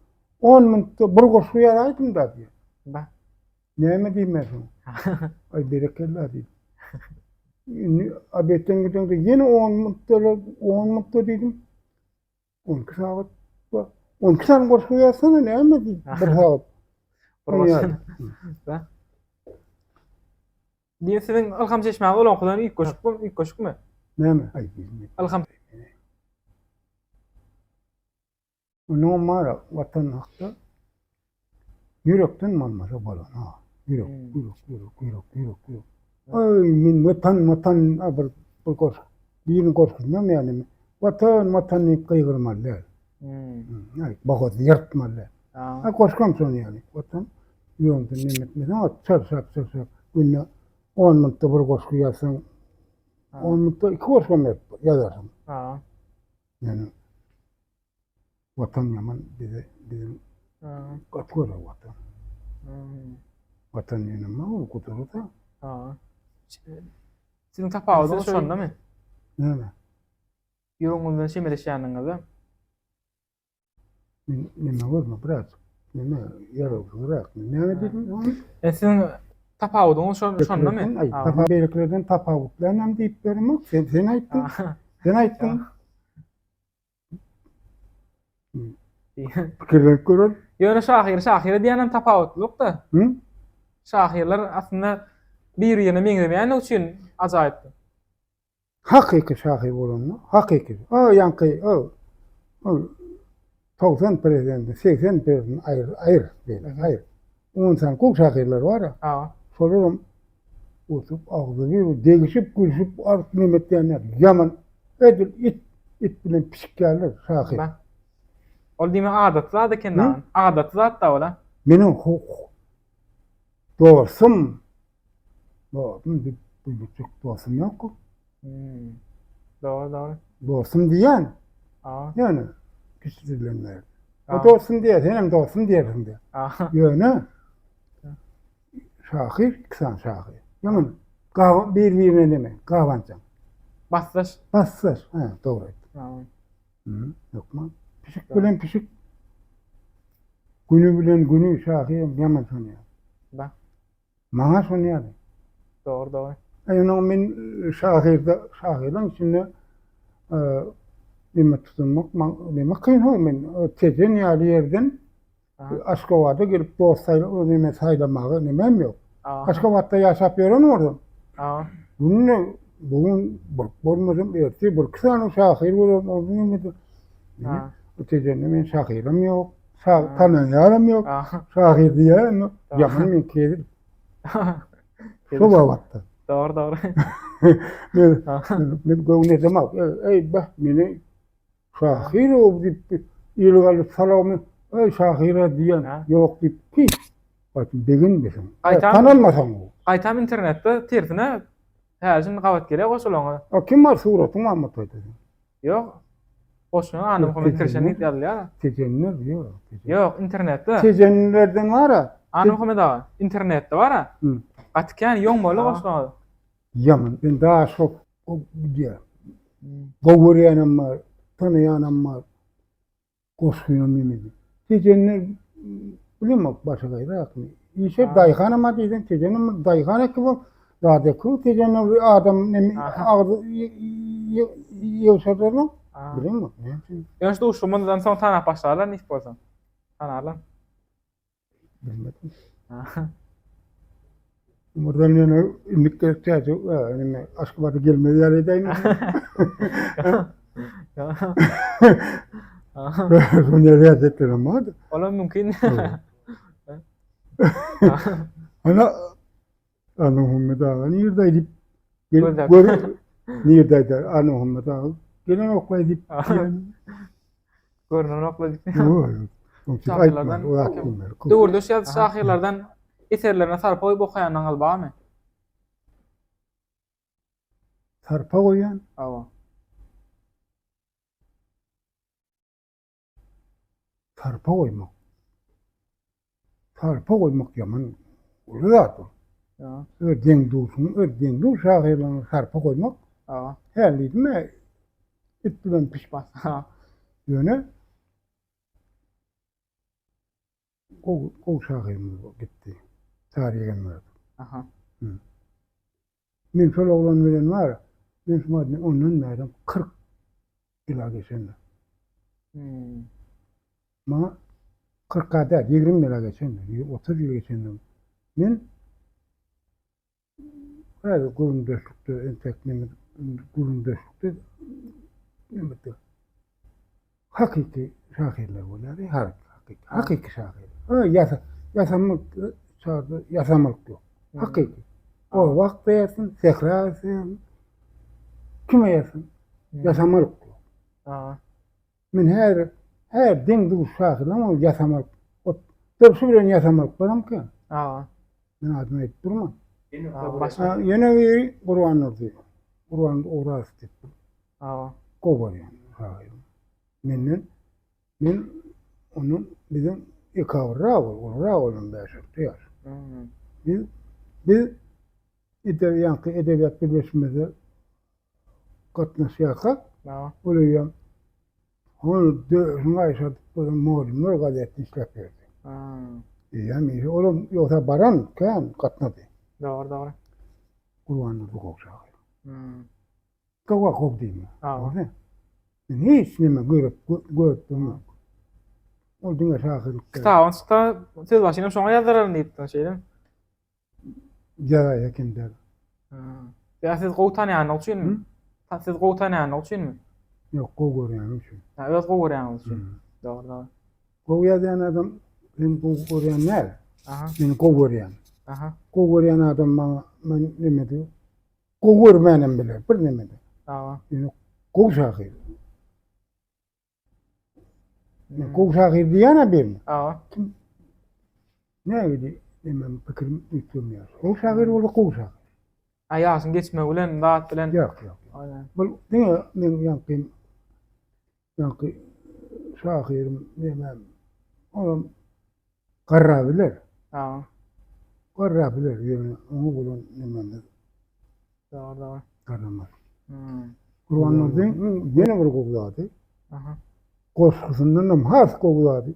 B: on minutda bir goşgy ýazaýdym-da diýýär.
A: Bah.
B: Näme diýeyim men şoňa? Aý berekella diýdim. Indi obedden gideňde ýene on minutda, on minutda diýdim. 12 sagat. 12 sany goşgy ýazsana näme diýip bir sagat.
A: Bir goşgy. Diýip siziň ylham çeşmäňiz olaňkydan üýtgeşikmi, üýtgeşikmi?
B: Näme? Aý bilmedim.
A: Ylham
B: Onuňam bar watan hakda ýürekden bolmasa bolanok. Ýürek, ýürek, ýürek, ýürek, ýürek, ýürek. Aý, men watan, watan, a bir bir goşgy, biriniň goşgusynda ýa näme, Watan, watan diýip gygyrmaly däl. Aý, bogazy ýyrtmaly däl. A goşgam şony ýaly. Watan ýüregiňden neme etmeseň, çarşap, çarşap, günde on minutda bir goşgy ýazsaň, on minutda iki goşgam ýazarsyň. Ýöne Watan ýaman bize biziň gaty gözel Watan. Watan ýöne ol gudrat-a.
A: Siziň tapawudyňyz şondamy?
B: Näme?
A: Ýüregiňiz bilen çemeleşýäniňizde.
B: Men neme görme biraz. Neme ýarawsyzrak. Näme diýdiň ony?
A: E siziň tapawudyňyz şondamy?
B: Aý, beýlekilerden tapawutlanam diýip beremok. Sen sen aýtdyň. Sen aýtdyň. Pikirlenip görer.
A: Ýöne şahyr şahyra diýýänem tapawutlylykda.
B: Hı?
A: Şahyrlar aslynda bir-birine meňzemeýändigi üçin ajaýypdyr.
B: Hakyky şahyr bolanda, hakyky. O ýaňky o ol 90 prezidenti, 80 prezidenti aýyr, aýyr, beýle, aýyr. On sany gowy şahyrlar bar.
A: Ha.
B: Şolaram oturyp agzy bir degişip, gülşüp, aryp neme etýänler. Ýaman edil it, it bilen pişik ýalylar şahyr.
A: Ol diýmek adaty zat eken da. Adaty zat da ol a.
B: Meniň dostum Dostum diýip buýrukjak dostum ýok.
A: Hmm. Dogry, dogry.
B: Dostum diýýän.
A: A.
B: Ýöne kiçilen berdi. O dostum diýer, sen hem dostum diýersiň diýer. Ýöne şahyr, iki sany şahyr. Ýaman gaba bir-birine neme, gabanjaň.
A: Basdaş.
B: Basdaş, ha, dogry aýtdyň. Hı, ýokmy? Pişik bilen pişik günü bilen günü şahyr ýaman tanýar.
A: Ba.
B: Maňa şony ýaly.
A: Dogry, dogry.
B: Ýöne men şahyrda, şahyrlaryň içinde neme tutunmak, neme kyn ho men Tejen ýaly ýerden Aşgabada gelip dost saýla, neme saýlamaga nemem ýok. Aşgabatda ýaşap ýören bolsam. Günde. Bu gün bir bolmasam ertir bir iki sany şahyr bolar, ony neme
A: Ha.
B: Bu Tejende men şahyram ýok, şa tanaýanam ýok, şahyr diýýänem ýok. Ýaman men kezil. Şo babatda.
A: Dogry, dogry.
B: Men men göwnejem-ak, eý, beh, meni şahyr o diýip il galyp salamy, eý, şahyr-a diýen ýok diýip hiç gaýtam begenmeseň, tanalmasaň gowy.
A: Gaýtam internetde tersine häli şindi gabat gelýär goşulaňa.
B: A kim bar suratyň barmy toýda?
A: Ýok. Goşgyny Annamuhammet Kirşen diýip ýazylýar.
B: Tejenler ýok.
A: Ýok, internetde.
B: Tejenlerden bar-a.
A: Annamuhammet aga, internetde bar-a. Gaty kän ýoňmaly goşgyňyz.
B: Ýaman, men daş hop diýýär. Gowy görýänem bar, tanaýanam bar. Goşgynam nemedi. Tejenler bilemok başagaýrakmy. Işe daýhanam a diýseň Tejenem bir daýhan ekip ol zat ekip Tejende bir adam neme agzy ýygşarlarmy? Bilemok näme üçin.
A: Ýöne şu duşuşygymyzdan soň tanap başlarlar nesip bolsa. Tanarlar.
B: Bilmedim. Buradan ýöne indik gelip täze neme Aşgabada gelmez ýaly edäýin. Şony ýa bardy.
A: Olam mümkin.
B: Ana Ana Muhammed aga nirde diýip gör nirde aýdar Ana Muhammed aga gelen oklaý diýip
A: görünen oklaý diýip. Döwürdeş ýazyjy şahyrlardan eserlerine sarpa goýup okaýanyňyz barmy?
B: Sarpa goýýan?
A: Hawa.
B: Sarpa goýmak. Sarpa goýmak ýaman uly zat ol. Öz deň-duşuň, öz deň-duş şahyrlaryňa sarpa goýmak. Hä, diýdim-ä, it bilen pişik. Ýöne gowy, gowy şahyrymyz gitdi. Çary Ýegenmyradow.
A: Aha.
B: Men şol oglan bilen bar, men şu wagt ondan bärem 40 ýyla geçendir.
A: Hmm.
B: Maňa 40-a däl, 20 ýyla geçendir, 30 ýyl geçendir. Men häzir gürrüňdeşlikde entek neme gürrüňdeşlikde neme Hakyky şahyrlar bolýar, hakyky, hakyky şahyr. Ha, ýasa, ýasamak, çarda ýasamalyk ýok. Hakyky. O wagtda ýazsyn, sähra ýazsyn, kime ýazsyn, ýasamalyk ýok. Men her, her deň-duş şahyrlaryň ol ýasamalyk, ot, durşy bilen ýasamalyklaram kän. Men adyny aýdyp durman. Ýene biri Gurbandurdy, Gurbandurdy Orazow diýip. Gowy görýän şahyr. Menden men ondan biziň ekabyrrak ol, ulurak ondan bäş-alty ýaş. Biz biz ýaňky edebiýat birleşmede gatnaşýarkak, ol eýýäm ony döşüni gaýşardyp duran mugallymlar gazetini işläp berdi. Eýýäm işe olam ýogsa baran kän gatnady.
A: Dogry, dogry.
B: Gurbandurdy gowy şahyr. Gowa gow diýme. Dogry. Men hiç neme görüp görüp bilmem. Ol diňe şahyrlyk.
A: Kitabyň çyksa söz başyny şoňa ýazdyraryn diýipdiň, şeýdemi?
B: Ýazaý eken däl.
A: Ýa siz gowy tanýanlyk üçinmi? Siz gowy tanýanlyk üçinmi?
B: Ýok, gowy görýänim üçin.
A: Ha, öz gowy görýäňiz üçin. Dogry, dogry.
B: Gowy ýazýan adam meni gowy görýän däl.
A: Aha.
B: Meni gowy görýän.
A: Aha.
B: Gowy görýän adam maňa men neme diýip Gowy görmänem biler, bir nemede.
A: Hawa.
B: Ýöne gowy şahyr. Men gowy şahyr diýýän-ä birini.
A: Hawa.
B: Kim nägili nemem pikirim üýtgemeýär. Gowy şahyr bolsa gowy şahyr.
A: A ýaşyň geçmegi bilen, zat bilen.
B: Ýok, ýok.
A: Aýna.
B: Bu diňe meň ýaňky ýaňky şahyrym nemem olam Garra biler.
A: Hawa.
B: Garra biler, ýöne oňa bolan nememiz.
A: Dogry, dogry.
B: Garramaz.
A: Hmm.
B: Gurbandurdyň ýene bir gowy zady.
A: Aha.
B: Goşgusyndan hem has gowy zady.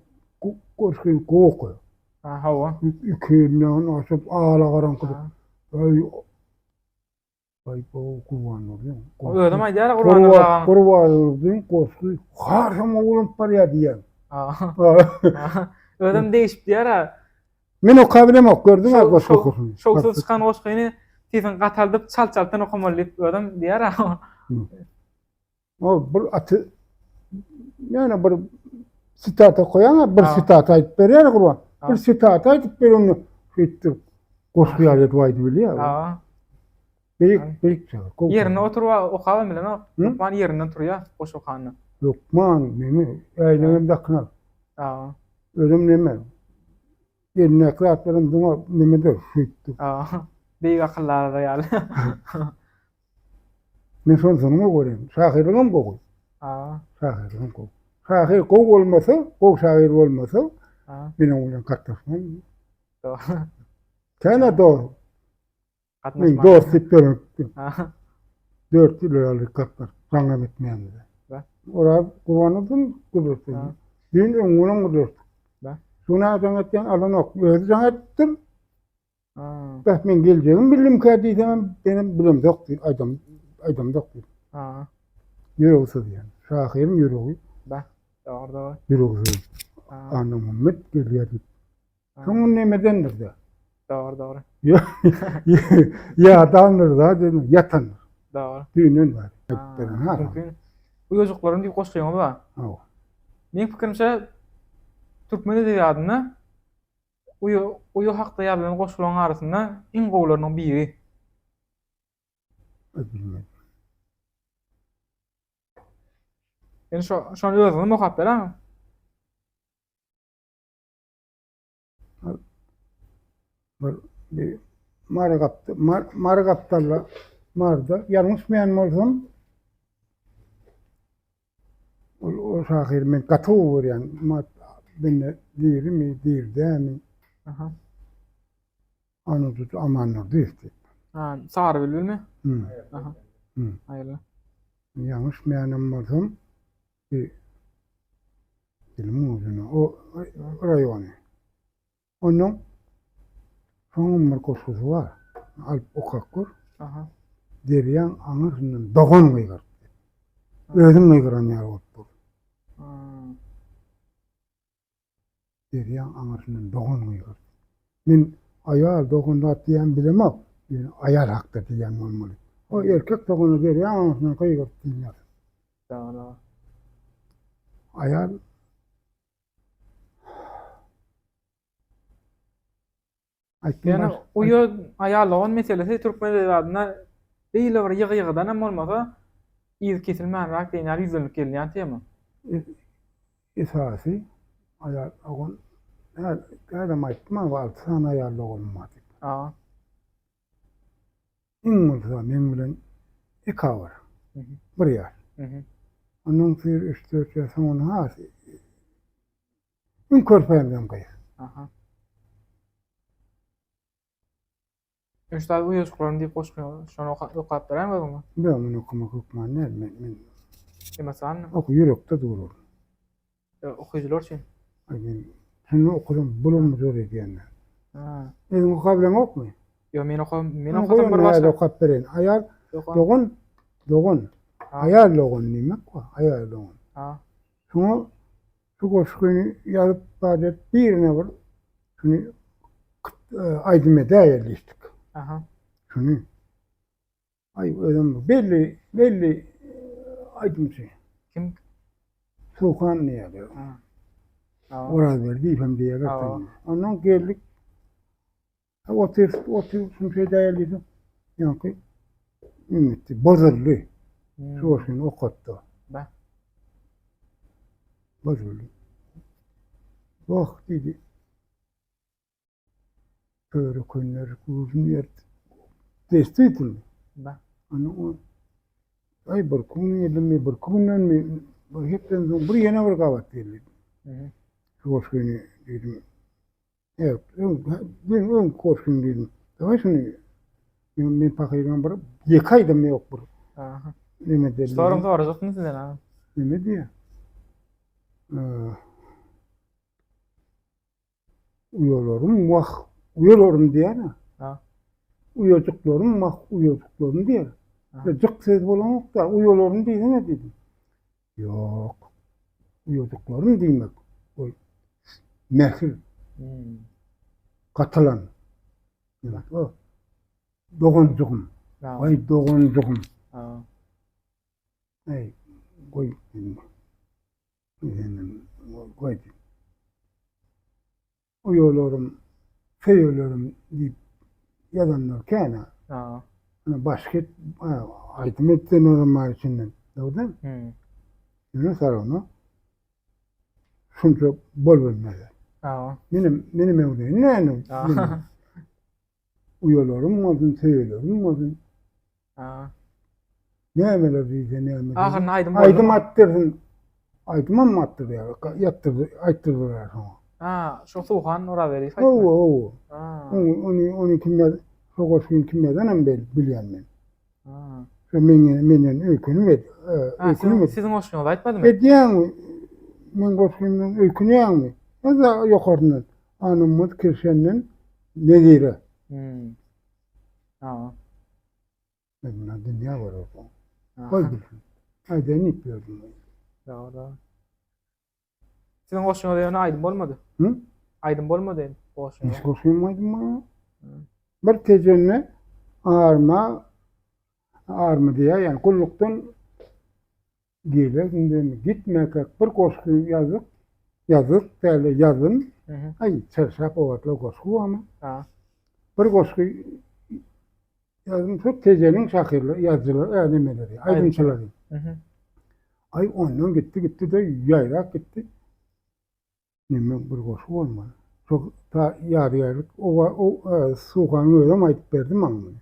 B: Goşgyny gowy okaýar.
A: Ha, hawa.
B: Iki elinden açyp, ala garaňkyda. Aý, Aý bu Gurbandurdyň.
A: Özem aýdýar Gurbandurdy agaň.
B: Gurbandurdyň goşgy hasam gowulanyp barýar diýýär.
A: Özem degişip diýýär ha.
B: Men oka bilemok, gördüňmi goşgy okusyny.
A: Şowsuz çykan goşgyny Sesiňi gataldyp çalt-çaltdan okamaly diýip özem diýer.
B: O bir aty ýöne bir sitat okaýaň, bir sitat aýdyp berýär Gurban. Bir sitat aýdyp ber onu şeýtdir. Goşgy ýaly edip aýdyp bilýär.
A: Ha.
B: Beýik, beýik şahyr.
A: Ýerinde oturyp okabam bilenok. Hökman ýerinden turýar goşgy okanda.
B: Hökman neme, äýnegem dakynar.
A: Ha.
B: Özem neme, Elindäki zatlaram diňe nemedir, şeýtdir.
A: Beýik akyldarlar ýaly.
B: Men şonsyny gowy görýän. Şahyrlygam gowy. Şahyrlygam gowy. Şahyr gowy bolmasa, gowy şahyr bolmasa, men oň bilen gatnaşmam. Känä dogry. Men dost diýip ýören. 4 ýyl ýaly gatnaşyp, jaňam etmeýändir. Oraz Gurbanowyň gürleşdi. Düýn öňňünem gürleşdik. Şuna jaň etýän alanok. Özi jaň etdir. Bäh men geljegimi bildimkä diýsemem, menem bilemzok diýip aýdam, aýdamzok diýip. Ýüregi syzýan. Şahyryň ýüregi.
A: Bäh, dogry dogry.
B: Ýüregi syzýan. Annamuhammet gelýär diýip. Soňun nemedendir-de.
A: Dogry, dogry.
B: Ýadandyr-da, dedim, ýatandyr.
A: Dogry.
B: Düýnden bäri. Aýdyp beren, ha.
A: Mümkin. Uýajyklarym diýip goşgyňyz bar.
B: Hawa.
A: Meň pikirimçe, türkmen edebiýatynda uýa, uýa hakda ýazylan goşgularyň arasynda iň gowularynyň biri.
B: Bilmedim.
A: Ýöne şo, şony özüňiz okap beräýiň.
B: Bir, bir Mary gapda, Mar, Mary gapdalla, Maryda ýalňyşmaýan bolsam, ol, o şahyry men gaty gowy görýän. Ma, bende dirimi, diri dämi?
A: Aha.
B: Anadut Amandurdyýew diýip.
A: Ha, Sary bilbilmi?
B: Hmm.
A: Aha.
B: Hmm.
A: Haýyrly.
B: Ýalňyşmaýanam bolsam, bir Dilimin ujuna o raýony. Ondan soňam bir goşgusy bar. Alyp okap gör.
A: Aha.
B: Derýaň aňyrsyndan dogan gygyrtdy. Özüň gygyran ýaly bolup dur. Derýaň aňyrsyndan dogan gygyrtdy. Men aýal dogan zat diýýän bilemok. Ýöne aýal hakda diýýän bolmaly. O erkek dogany derýaň aňyrsyndan gygyryp diýýär.
A: Dogry.
B: Aýal
A: Ýöne uýa aýal dogan meselesi türkmen edebiýatynda beýle bir ýygy-ýygydan hem bolmasa, yzy kesilmänräk diýen ýaly ýüzlenip gelinýän tema.
B: Esasy aýal dogan, häzirem aýtdym aga, alty sany aýal doganym bar diýip. Iň bolsa meň bilen ekabyr. Bir ýaş. Ondan bir, üç, dört ýaş soň ony has iň körpämden gyz.
A: Aha. Üç sany uýajyklarym diýip goşgy şony okap beräýiň özüňe.
B: Ýok, men okamak hökman däl. Men men
A: Emosiýalny.
B: Ok ýürekde dur ol.
A: Okyjylar üçin.
B: Aý men şuny okasam bulam zor edýänler.
A: Ha.
B: Özüň okap bileňokmy?
A: Ýok, men okam, men okasam bir başga.
B: Okap bereýin. Aýal dogan, dogan. Aýal dogan diýmek bu, aýal dogan.
A: Ha.
B: Şoňa şu goşgyny ýazyp bar edip birine bir şuny aýdym edäýeli diýdik.
A: Aha.
B: Şuny. Aý özem belli belli aýdymçy.
A: Kim?
B: Suhan diýýärler. Orazberdiýew hem diýýärler. Ondan geldik. Otyr, otyr, şunu şeýdäýeli diýdim. Ýaňky ümmetdi, bozuldy. Şu goşgyny okatdy.
A: Ba.
B: Bozuldy. Wah diýdi. Öýrekenler uzun ýer desti
A: Ba.
B: Ana o Aý bir gün geldimi, bir gündenmi, bir hepdeden soň bir ýene bir gabat geldi. Şu goşgyny diýdim. Evet, öň, men öň goşgyny diýdim. Dawaý şuny men, men pahyryň bir ýeke aýdym ýok bir.
A: Aha.
B: Neme diýdi?
A: Sorum sorajakdym sizden ha.
B: Neme diýýär? Uýalarym wah, uýalarym diýýär-ä.
A: Ha.
B: Uýajyklarym wah, uýajyklarym diýýär. Jyk söz bolanok-da, uýalarym diýsene diýdim. Ýok. Uýajyklarym diýmek, ol mähir. Hmm. Gatylan. Demek o. Doganjygym. Waý doganjygym. Eý, goý indi. Efendim, goý. Uýalarym, söýelerim diýip ýazanlar kän-ä. Ýöne başga aýdym etsenlerem bar içinden. Dogry dälmi? Ýöne soragyna şunça bol bilmez. Menem, menem öwreneýin näme? Uýalarym bolsun, söýelerim bolsun. Nämeler diýse näme.
A: Ahyrynda aýdym boldy.
B: Aýdym atdyrsyn. Aýdymam atdyrýar. Ýatdyrdy, aýtdyrdylar şoňa.
A: Ha, şo Suhan Orazberdiýew
B: aýtdy. Hawa, hawa. Ony, ony, ony kim ýaz, şo goşgyny kim ýazanam bilýän men.
A: Ha.
B: Şo menden, menden öýkünip et, öýkünip et.
A: Siziň goşgyňyzy aýtmadymy?
B: Edýäňmi? Meň goşgymdan öýkünýäňmi? Ýa-da ýokaryndan. Anamyz Kirşenden Nezire.
A: Hmm. Ha.
B: Men buna dünýä görerdim. Goý bilsin. Aýdaýyn diýip ýördüm.
A: Dogry, dogry. Siziň goşgyňyz ýöne aýdym bolmady.
B: Hı?
A: Aýdym bolmady goşgyňyz.
B: Hiç goşgym aýdym bolmady. Bir tejende arma arma diýýär, ýani gullukdan Geler indem gitmäkäk bir goşgy ýazyp, ýazyp däl-de ýazdym. Aý, çarşap obatly goşgy barmy? Bir goşgy ýazdym, şo Tejeniň şahyrlary, ýazyjylary, ä, nemeleri, aýdymçylary. Aý, ondan gitdi, gitdi-de, ýaýrap gitdi. Neme bir goşgy bolmaly. Şo ta ýadygärlik oba, o, Suhanyň özem aýdyp berdi maňa muny.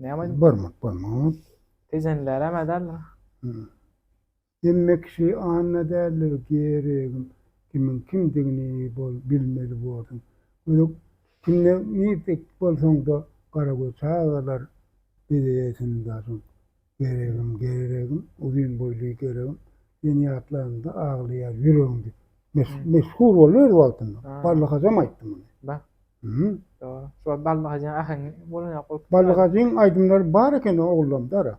A: Näme aýdym?
B: Barmak, barmak.
A: Tejenlilerem ädäldir.
B: Hemme kişi Anna däldir, geregim. Kimiň kimdigini bol bilmeli borsuň. Gözük kimde nirde bolsaň-da garagöz çagalar bezeýär seniň daşyň. Geregim, geregim, uzyn boýly geregim, seni ýatlanymda aglaýar ýüregim diýip. Meşhur boldy öz wagtynda. Bally Hajam aýtdy muny.
A: Ba. Dogry. Şu wagt Bally Hajyň äheňi bolan ýok bolup.
B: Bally Hajyň aýdymlary bar eken ogullamda ara.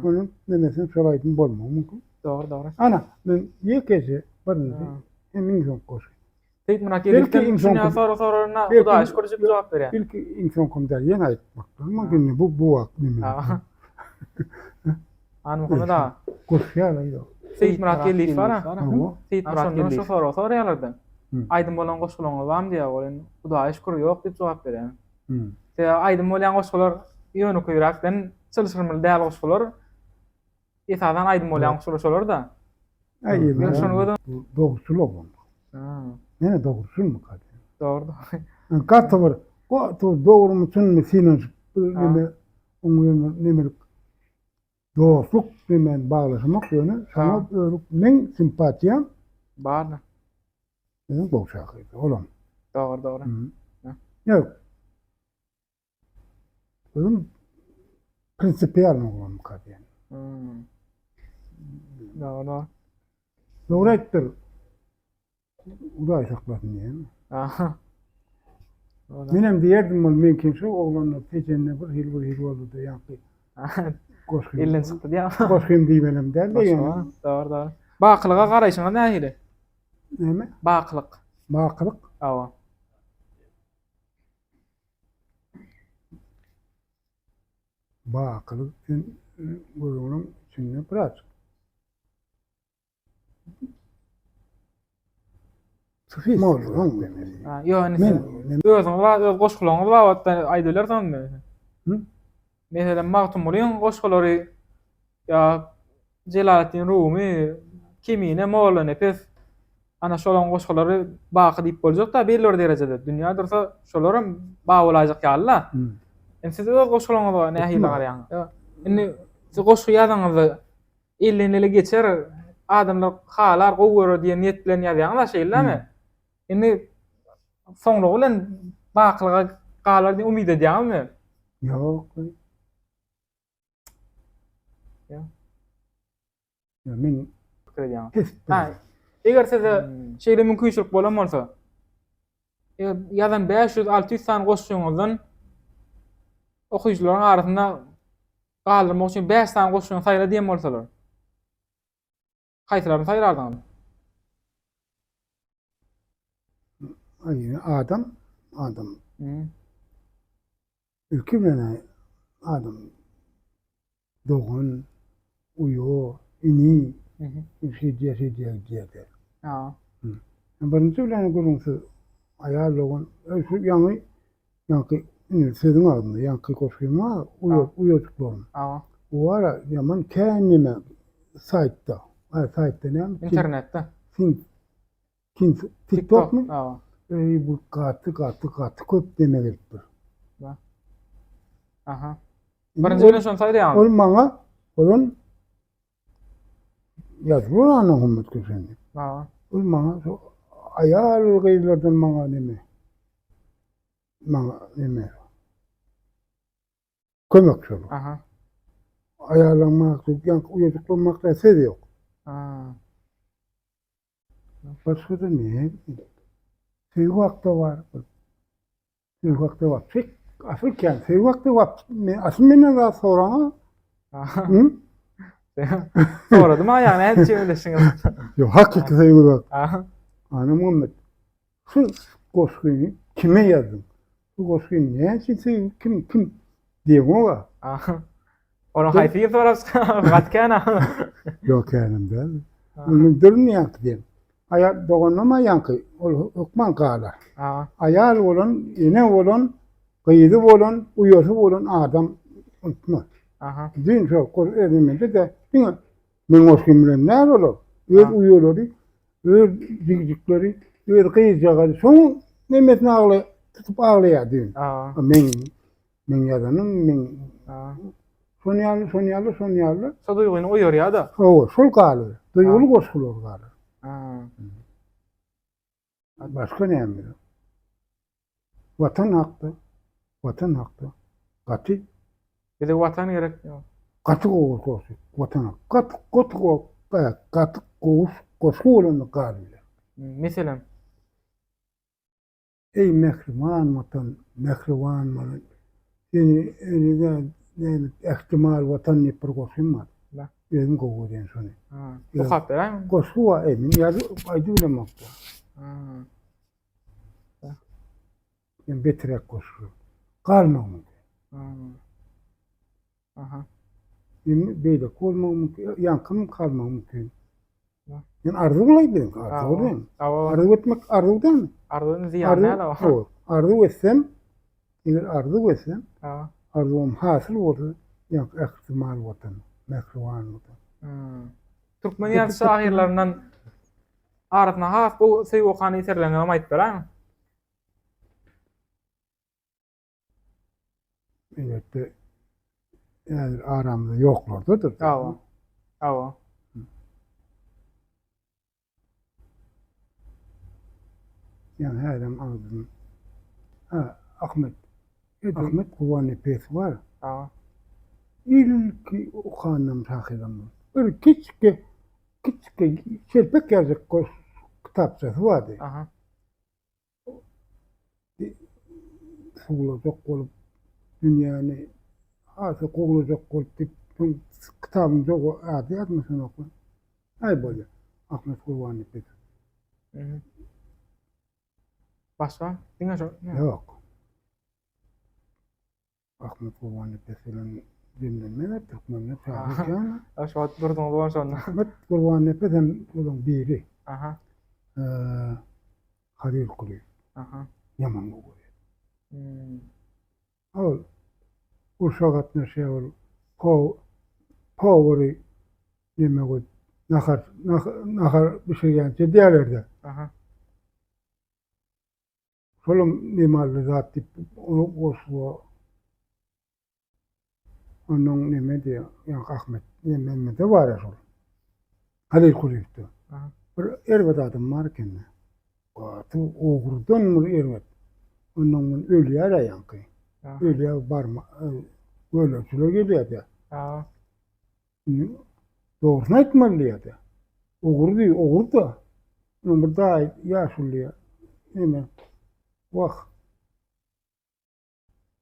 B: Onuň nemesiniň şol aýdym bolmagy mümkin.
A: Dogry, dogry.
B: Ana, men ýekeje birinji hem iň soňky goşgy.
A: Seýitmyrat Geldiýewden şuny sorag soraryna Hudaýa şükür diýip jogap berýär.
B: Ilki iň soňkym däl, ýene aýtmak. Indi bu bu wagt neme.
A: Hanmuhammet aga.
B: Goşýar aýda.
A: Seýitmyrat Geldiýew bar. Seýitmyrat Geldiýew. Şu soragy soraýarlar-da. Aýdym bolan goşgularyňyz barmy diýýär. Ol indi Hudaýa şükür ýok diýip jogap berýär. Sebäbi aýdym bolýan goşgular ýönekeýräkden çylşyrymly däl goşgular. Esasan aýdym bolýan goşgular şolar-da.
B: Aý,
A: Men şony göz
B: Dogruçyl oglan. Näme dogruçylmyka diýýän.
A: Dogry, dogry.
B: Gaty bir, gaty bir dogrumy çynmy synanyşyp neme oň bilen nemelik Dostluk diýmän baglaşamak ýöne şoňa örüp meň simpatiýam
A: bardyr.
B: Meň gowy şahyr olam.
A: Dogry dogry.
B: Ýok. Özüm prinsipialny oglanmyka diýen.
A: Dogry dogry.
B: Dogry aýtdyr. Hudaý saklasyn diýen.
A: Aha.
B: Menem diýerdim ol men kim şu oglanlar Tejende bir hili bir hili boldy da ýaňky. Goşgy.
A: Elden çykdy diýýän.
B: Goşgym diýmenem däl de ýöne.
A: Dogry dogry. Bakylyga garaýşyňyz nähili?
B: Näme?
A: Bakylyk.
B: Bakylyk?
A: Hawa.
B: Bakylyk sen gürrüňiň içinde birazjyk
A: Ýok, indi siz özüňiz bar, öz goşgularyňyz babatda aýdybilersiňizmi? Meselem, Magtymgulyň goşgulary ýa Jelaleddin Rumy, Kemine, Mollanepes, ana şolaryň goşgulary baky diýip boljak-da belli bir derejede. Dünýä dursa şolaram bar bolaýjak ýaly-da. Indi siz öz goşgularyňyza nähili garaýaňyz? Indi siz goşgy ýazanyňyzda Elden ele geçer, adamlar halar, gowy görer diýen niýet bilen ýazýaňyz-a, şeýle-dämi? Indi soňlugy bilen bakylyga galar diýen umyt edýäňizmi?
B: Ýok.
A: Ýok.
B: Ýa men
A: pikir edýäňiz.
B: Pes.
A: Ha, eger size şeýle mümkinçilik bolan bolsa, eger ýazan 500-600 sany goşgyňyzdan okyjylaryň arasynda Galdyrmak üçin bäş sany goşgyny saýla diýen bolsalar. Haýsylaryny saýlardyňyz?
B: Aý, adam. adam. Ilki bilen adam dogan, uýa, ini şeýdýär, şeýdýär diýýär.
A: Ha.
B: Birinji bilen gürrüňsiz aýal dogan, şu ýaňy ýaňky indi sözüň agzynda ýaňky goşgym bar, uýa, uýajyklarym.
A: Ha.
B: Bu bar ýaman kän neme saýtda. Ha, saýtda näme?
A: Internetde.
B: Kim TikTok-my?
A: Hawa.
B: Eý bu gaty gaty gaty köp deme gelipdir.
A: Aha. Birinji bilen şony saýlaýaňyz.
B: Ol maňa bolan ýazgy ana Muhammet Köşendi.
A: Hawa.
B: Ol maňa şu aýal gyzlardan maňa neme? Maňa neme? Kömek şol.
A: Aha.
B: Aýallaň maňa ýaňky uýajyklaň söz ýok.
A: Ha.
B: Başga-da ne? Söýgi hakda bar. Söýgi hakda bar. Pek asyl kän. Söýgi hakda bar. Men asyl menden zat soraňa.
A: Hı? Soradym ha ýa nädip çemeleşdiňiz?
B: Ýok, hakyky söýgi bar.
A: Aha.
B: Ana Muhammet. Şu goşgyny kime ýazdyň? Bu goşgyny näme üçin söýgi kim kim diýeňok-a.
A: Aha. Onuň haýsy ýyl sorap çykan? Gaty kän ha.
B: Ýok, känem däl. Onuň dürmi ýaňky diýen. Aýal doganam ýaňky, ol hökman galar. Aýal bolan, ene bolan, gyzy bolan, uýasy bolan adam unutmaz.
A: Aha.
B: Düýn şo gol özümde-de diňe Men goşgym bilen däl olar. Öz uýalary, öz jigjikleri, öz gyzjagazy şoň nemesini agla tutup aglaýar düýn. Men men ýazanym, men şon ýaly, şon ýaly, şon ýaly.
A: Şo duýgyny oýarýar-da.
B: Hawa, şol galyr. Duýguly goşgular galyr. Başga näme? Watan hakda, Watan hakda gaty
A: Bize Watan gerek.
B: Gaty gowy goşgy. Watan hakda. Gaty gaty gowy, gaty gowy goşgy bolanda galybiler.
A: Meselem?
B: Eý mähriban Watan, mähriban Watan. Seni öňüňe näme ähtimal Watan diýip bir goşgym bar. Özüm gowy görýän şony.
A: Okap beräýiň.
B: Goşgy bar, eý men ýazyp aýdyp bilemok-da. Men beterek goşgy. Galmagy mümkin.
A: Aha.
B: Indi beýleki bolmagy mümkin, ýaňkym galmagy mümkin. Men arzuw bulaý biziň, arzuw bilen. Arzuw etmek arzuw dälmi?
A: Arzuwyň zyýany näle o?
B: Arzuw etsem, eger arzuw etsem, arzuwym hasyl bolsa, ýaňky ähtimal watan, mähriban watan.
A: Türkmen ýazyjy şahyrlaryndan arasynda has gowy söýgi okan eserleriňizem aýdyp beräýiň.
B: Elbetde, häzir aramyzda ýoklardadyr.
A: Hawa. Hawa.
B: Ýa häzirem agzym. Ha, Ahmet. Ahmet Gurbannepesow bar.
A: Hawa.
B: Ilki okanam şahyram. Bir kiçike, kiçike çelpek ýaljak kitapçasy bardy.
A: Aha.
B: Suwlajak bolup dünýäni has gowlajak bolup diýip şoň kitabyň jogy ady ýadyma düşenok. Aý bolýa. Ahmet Gurbannepesow.
A: Başga? Diňe şo?
B: Ýok. Ahmet Gurbannepes bilen jemlenmez türkmenler şahyr kän.
A: Şu wagt durduňyz bolan şonda.
B: Ahmet Gurbannepes hem olaň biri.
A: Aha.
B: Halyl Kulyýew.
A: Aha.
B: Ýaman gowy görýär.
A: Hmm.
B: Ol urşa gatnaşýar ol powary neme goýup nahar nahar bişirýänçe diýerler-de.
A: Aha.
B: Şolam nemally zat diýip ony goşgy Onuň neme diýýär, ýaňky Ahmet nemede bar şol. Halyl Kulyýewde. Bir erbet adam bar ekende. Gaty ogrudan bir erbet. Ondan mun ölýär ýaňky. Ölýär barma gölegçiler gelýär-de. Dogrusyny aýtmaly diýýär-de. Ogry diý, ogry-da. Onuň bir daýy ýaşuly diýýär. Neme? Wah.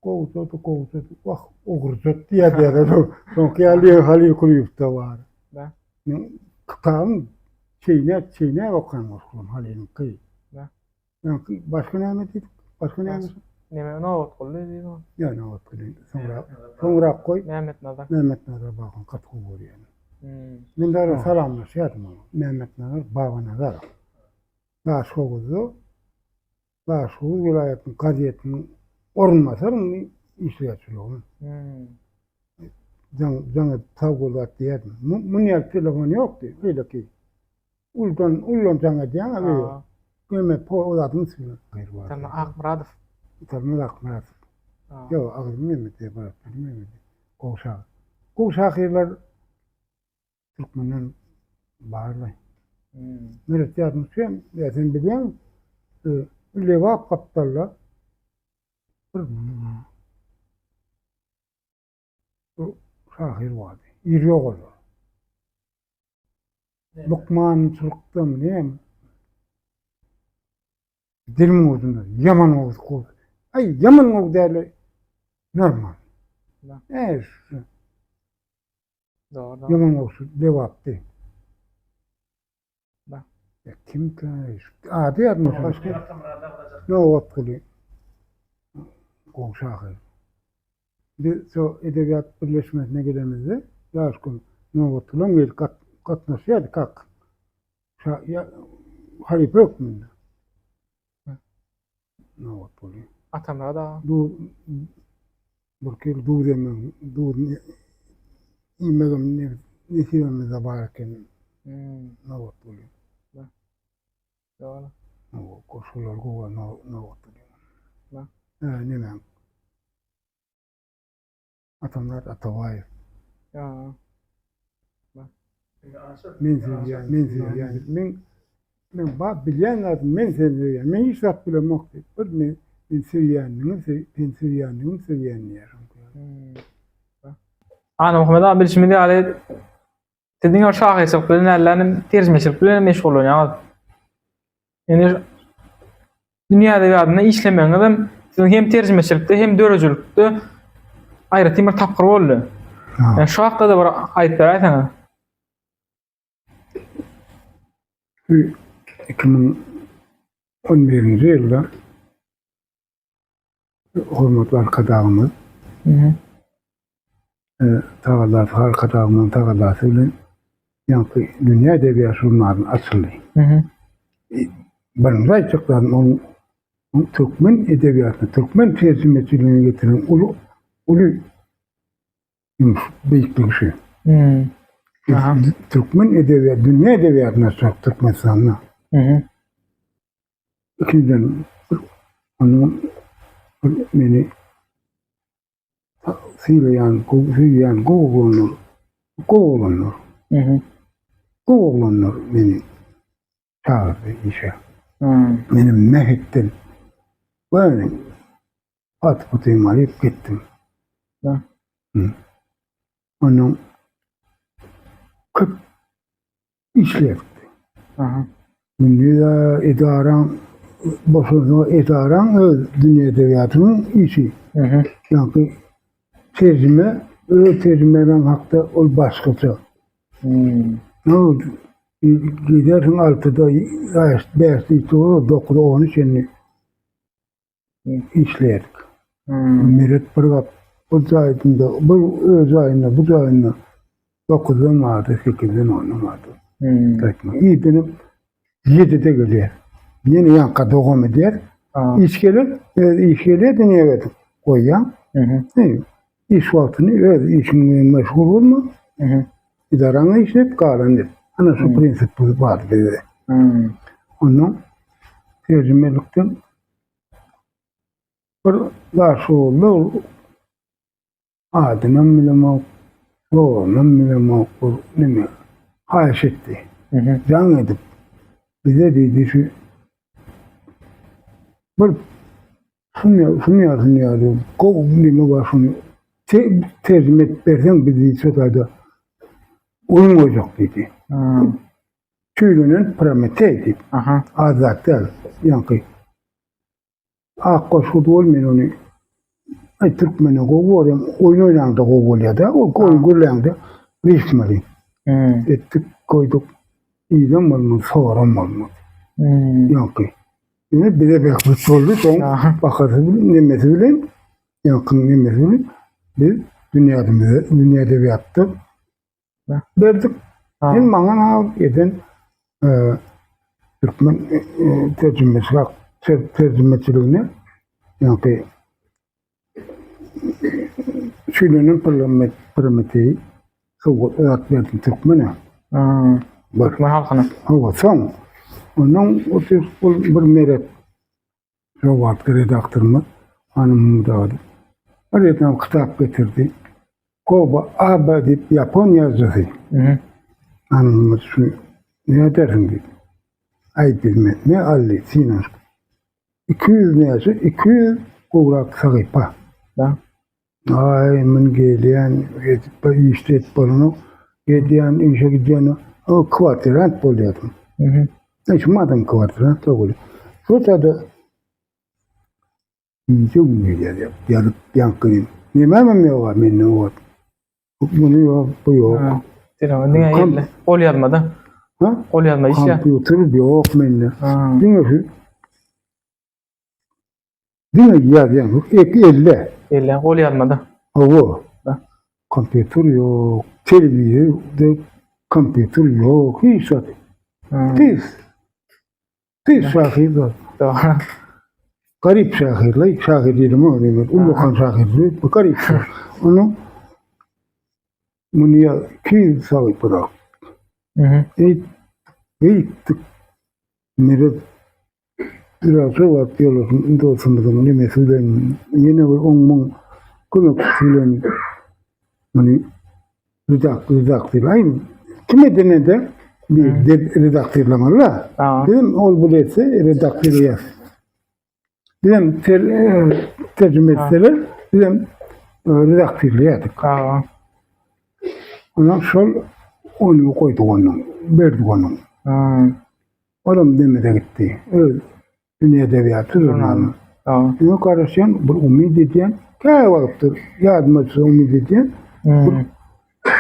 B: Gowjady, gowjady. Wah, ogurjat diýýär diýýär. Soňky ýaly diýen Halyl Kulyýewde bar.
A: Da.
B: Men kitabyň çeýnäp, çeýnäp okan goşgulam Halylyňky.
A: Da.
B: Ýaňky başga näme diýdik? Başga näme?
A: Neme Nobatguly diýdim.
B: Ýa Nobatguly. Soňra soňrak goý.
A: Mämmetnazar.
B: Mämmetnazar Bagan gaty gowy görýän. Hmm. Men dara salamlaşýardym oňa. Mämmetnazar Babanazarow. Daşhowuzda Daşhowuz welaýatynyň gazetiniň orunbasary işleýärçiligim.
A: Hmm.
B: Jaň jaň edip sag bol zat diýerdim. Muny ýaly telefon ýokdy, beýleki. Uldan uldan jaň edýäň a öýe. Göme po o zadyň üstüne.
A: Tamam Akmyradow.
B: Tamam Akmyradow. Ýok, agzym Mehmet diýip baryp bilmedim. Gowy şahyr. Gowy şahyrlar türkmenden barlaý. Meret ýadymda ýa sen bilýäň, Lebap gapdalda bir şahyr bardy. Ir ýogaldy. Lukmançylykdan näme? Dilimiň ujunda ýaman gowy gowy. Aý ýaman gowy däl. Normal. Eý şu.
A: Dogry.
B: Ýaman gowsy Lebapdy.
A: Da.
B: Ya kimkä? Ady ýadyma başga. Nobatguly. Gowy şahyr. Biz şo edebiýat birleşmesine gelenimizde ýaş gün Nobatgulam gelip gatnaşýardy kak. Şa halypa hökmünde. Nobatguly.
A: Atamyrat aga.
B: Du bir kilo duz ýemegiň, duz iýmegem nesibemizde bar eken.
A: Hmm.
B: Nobatguly.
A: Dogry.
B: Goşgular gowy Nobatguly.
A: Da.
B: Hä, nemäň? Atamyrat Atabaýew.
A: Ýa.
B: Men söýýän, men söýýän. Men men bar bilýän zadym men seni söýýän. Men hiç zat bilemok diýip. Bir men men söýýändigiňi söý, sen söýýändigiňi söýýän diýýär.
A: Annamuhammet aga bilşimiz ýaly siz diňe bir şahyrçylyk bilen däl, hem terjimeçilik bilen hem meşgullanýaňyz. Indi dünýä edebiýatynda işlemegiňiz hem siziň hem terjimeçilikde hem döredijilikde aýratyn bir tapgyr boldy. Yani şu hakda da bir aýdyp beräýseňiz.
B: Şu 2011-nji ýylda Hormatly Arkadagymyz tagallasy Arkadagymyzyň tagallasy bilen ýaňky dünýä edebiýat žurnalyny açyldy. Birinji aýtjak zadym onuň türkmen edebiýatyna, türkmen terjimeçiligine getiren uly uly ýumuş, beýikligi şu. Türkmen edebiýat, dünýä edebiýatyny açmak Türkmenistanda. Ikinjiden onuň bir meni sylaýan, gowy söýýän gowy oglanlar, gowy oglanlar. Gowy oglanlar meni çagyrdy işe. Menem mähetdel göni paty-putymy alyp gitdim. Ondan köp işlerdi.
A: Aha.
B: Indi edaraň boşansoň edaraň öz dünýä edebiýatynyň işi.
A: Mhm.
B: Ýagny terjime, öz terjimeler hakda ol başgaça.
A: Hmm.
B: No, gidersiň altyda, bäşde, dokuzda, ona çenli işleýärdik.
A: Hmm.
B: Meret bir gap bu jaýynda, bu öz jaýynda, bu jaýynda dokuzdan bardy, sekizden ondan bardy.
A: Hmm.
B: Gaýtma. Irdenem ýedide gelýär. Ýene ýaňka dowam edýär. Iş gelir, öz iş gelýär, dünýä gelip goýýaň.
A: Mhm.
B: Iş wagtyny öz işiň bilen meşgul bolma.
A: Mhm.
B: Idaraňa işlet, galan et. Ana şu prinsip bar bizde.
A: Hmm.
B: Ondan terjimelikden bir daşoguzda adynam bilemok, dogranam bilemok, bir neme haýyş etdi. Jaň edip bize diýdi şu bir şuny şuny ýazyn ýaly gowy neme bar şuny terjime edip berseň biz diýdi şo taýda oýun goýjak diýdi. Tüýlenen Prometey diýip.
A: Aha.
B: Az zat däl. Ýaňky ak goşgy bol men ony Aý türkmene gowy görýän, oýun oýnaňda gowy bolýar-da, o oýun gürläňde rifmaly.
A: Hmm.
B: Etdik, goýduk. Ýylan bolmady, soran bolmady.
A: Hmm.
B: Ýaňky. Ine bize bähbit boldy, soň bahasy bilen, nemesi bilen, ýaňkyň nemesi bilen biz dünýädimize, dünýä edebiýatda berdik. Sen maňa nä eden türkmen terjimesi terjimeçiligine ýaňky Şüýlenen Prometeý sowgat zat berdi türkmene.
A: Türkmen halkyna.
B: Hawa, soň onuň otyr ol bir meret şo wagtky redaktorymyz hanym Mudady. Bir ýerden kitap getirdi. Koba Abe diýip ýapon ýazyjysy. Hanym şu nädersiň diýdi. Aý bilmen, ne aldy synanyşyp. 200 näçe? 200 gowrak sahypa.
A: Da.
B: Aý, men gelýän, edip bir işde edip bolanok. Gelýän, işe gidýän, o kwartirant bolýardym.
A: Mhm.
B: Hiç madam kwartirant da bolýar. Şo taýda gije gündiz ýazýar. Ýazyp ýaňky. Nemem ýok mende o wagt. Muny ýok, bu ýok.
A: Telefon diňe elle. Gol ýazmada.
B: Ha?
A: Gol ýazma iş ýa.
B: Kompýuter ýok mende. Diňe şu Diňe ýazýan, ek elle.
A: Elle gol ýazmada.
B: Hawa. Kompýuter ýok, telewizor, kompýuter ýok, hiç zat. Tez. Tez şahyr da. Garyp şahyrlar, şahyr diýdim o, diýmek, ullakan şahyr, bu garyp şahyr. Onu muny ýa 200 sahyparak. Eýt, beýtdik. Meret biraz şo wagt ýoldaşym dostumyzyň nemesi bilen ýene bir oň muň kömekçisi bilen muny Redak, redaktor. Aý, kim edene de bir de redaktorlamaly. Bizim ol bu etse redaktor ýaz. Bizim ter, e, tercüme etseler, bizim e, redaktorlaýardyk. Ondan şol ony goýduk onuň, berdik onuň. Olam demede gitdi. Öz Dünýä edebiýaty žurnalyna. Ýöne garaşýan, bir umyt edýän, käwagtdyr ýadyma düşse umyt edýän, bir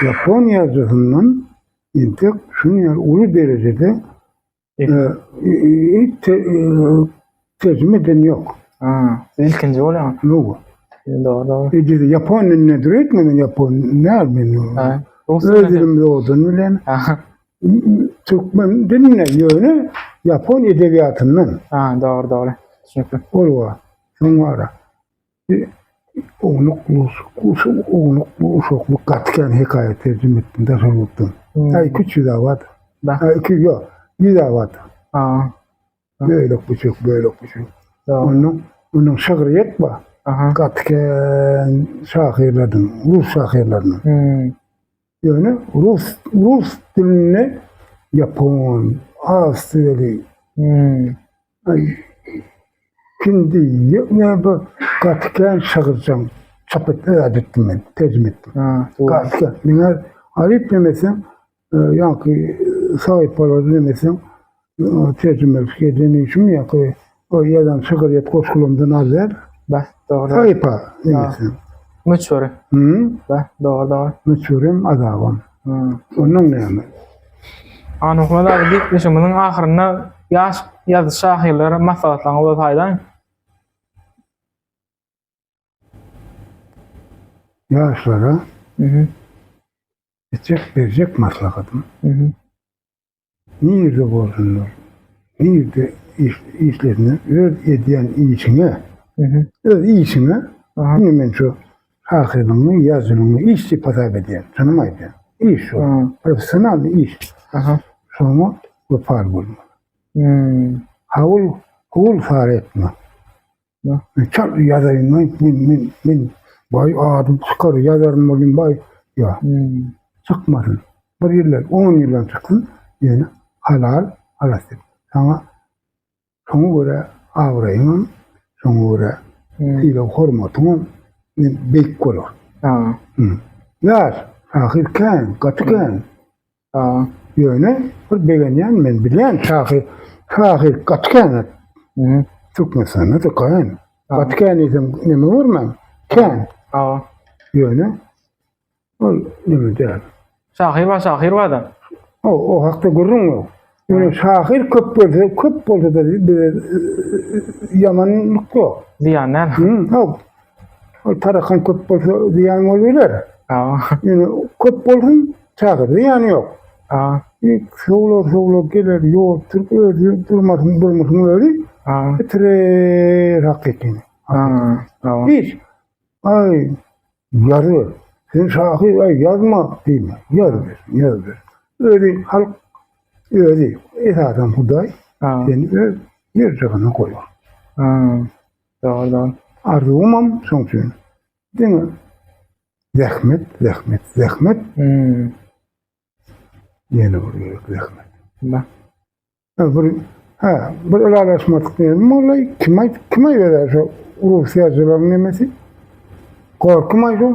B: ýapon ýazyjysyndan entek şunuň ýaly uly derejede terjime eden ýok.
A: Ilkinji bolýar.
B: Ýok.
A: Dogry, dogry.
B: Ejiz ýapon dilinde duretmeden men ýapon näl men. Öz dilimde odan bilen. Türkmen dilinde ýöne ýapon edebiýatyndan.
A: Ha, dogry, dogry. Düşünikli.
B: Ol bar. Soň bar. Ownuk ownuk uşaklyk gaty kän hekaýa terjime etdim daşary ýurtdan. Ha, 200 abat. Ha, 200 ýok. 100 abat.
A: Ha.
B: Bölek büçek, bölek büçek. Onuň onuň şygryýet bar. Gaty kän şahyrlardan, rus şahyrlaryndan.
A: Hmm.
B: Ýöne rus rus dilinde ýapon, awstriýaly,
A: hmm.
B: aý, hindi, ýa bu gaty kän şygyrjaň çap et, etdim men, terjime etdim. Gaty kän. Meňe aryp nemesem, ýaňky sahypalary nemesem, terjimelik eden işim ýaňky o ýazan şygryýet goşgularymdan az däl.
A: Beh, dogry.
B: Sahypa nemesem.
A: Möçberi.
B: Hı?
A: Beh, dogry, dogry.
B: Möçberem azabam. Ondan näme?
A: Anuşman abi gepleşigimiziň ahyrynda ýaş ýazyjy şahyrlara maslahatlaryňyz bolsa aýdaýyň.
B: Ýaşlara etjek berjek maslahatym. Nirde bolsunlar, nirde işlesinler, öz edýän işiňe, öz işiňe, indi men şu şahyrlygymy, ýazyjylygymy iş diýip hasap edýän, çynymy aýdýan. Iş şu, professional iş. Şoňa wepaly bolmaly. Howul, howul sary etme. Çal ýazaýyn men men men men baý adym çykar ýazaryn bolýan baý ýa çykmasyn. Bir ýyldan 10 ýyldan çyksyn ýöne halal halas diýip. Saňa şoňa görä abraýyňam şoňa görä sylag hormatyňam beýik bolar. Ýaş şahyr kän gaty kän. Ýöne bir begenýän men bilýän şahyr şahyr gaty kän. Türkmenistanda da kän. Gaty kän diýsem neme görmäň? Kän. Ýöne ol neme däl.
A: Şahyr bar, şahyr bar da.
B: O, o hakda gürrüň ýok. Ýöne şahyr köp gelse, köp bolsa-da bize ýamanlyk ýok.
A: Zyýan däl.
B: Ýok. Ol tarakan köp bolsa zyýan bolup biler. Ýöne köp bolsun, şahyr zyýany ýok. Şowlar şowlar geler, ýol türk özi durmasyn, durmuşyň özi bitirer hakykyny. Hiç. Aý, Ýazyber. Sen şahyr, aý, ýazma diýme. Ýazyber, ýazyber. Özi halk, özi, esasan Hudaý seni öz ýerjagynda goýar.
A: Dogry, dogry.
B: Arzuwymam şoň üçin. Diňe zähmet, zähmet, zähmet. Ýene bir gezek zähmet. Bir, ha, bir ylalaşmadyk diýelim mollay. Kim aýt, kim aýdar şo rus ýazyjylaryň nemesi? Gorky aýdo.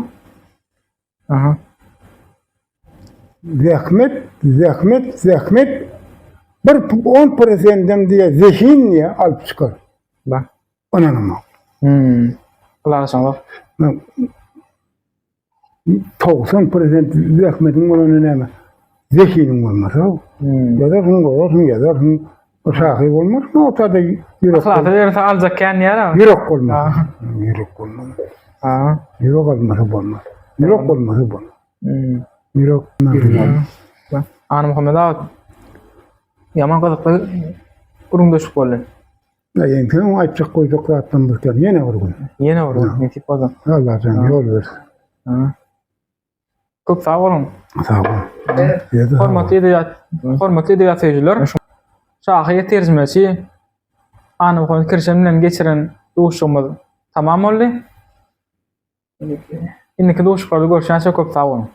A: Aha.
B: Zähmet, zähmet, zähmet bir 10 prosentden diýe zehin diýe alyp çykar.
A: Ba.
B: Ynanamok.
A: Hmm. Ylalaşaňok.
B: 90 prosent zähmetiň bolany näme? Zehiniň bolmasa, hmm. ýazarsyň, goýarsyň, ýazarsyň. O şahyr bolmaz, o tada
A: ýürek. Yhlasy berse aljak kän diýer.
B: Ýürek bolmaz. Ýürek bolmaz.
A: Ha.
B: Ýürek bolmasa bolmaz. Ýürek bolmasa bolmaz.
A: Hmm.
B: Ýürek
A: bolmaz. Annamuhammet aga ýaman gyzykly gürrüňdeşlik boldy.
B: Ýa seň aýtjak goýjak zatlaryň bir eken. Ýene bir gün.
A: Ýene bir gün nesip bolsa.
B: Allah jan ýol bersin.
A: Köp sag boluň.
B: Sag bol.
A: Hormatly edebiýat, hormatly edebiýat söýüjiler. Şahyr terjimeçi Annamuhammet Kirşen bilen geçiren duşuşygymyz tamam boldy. Indiki duşuşyklarda görüşýänçä köp sag boluň.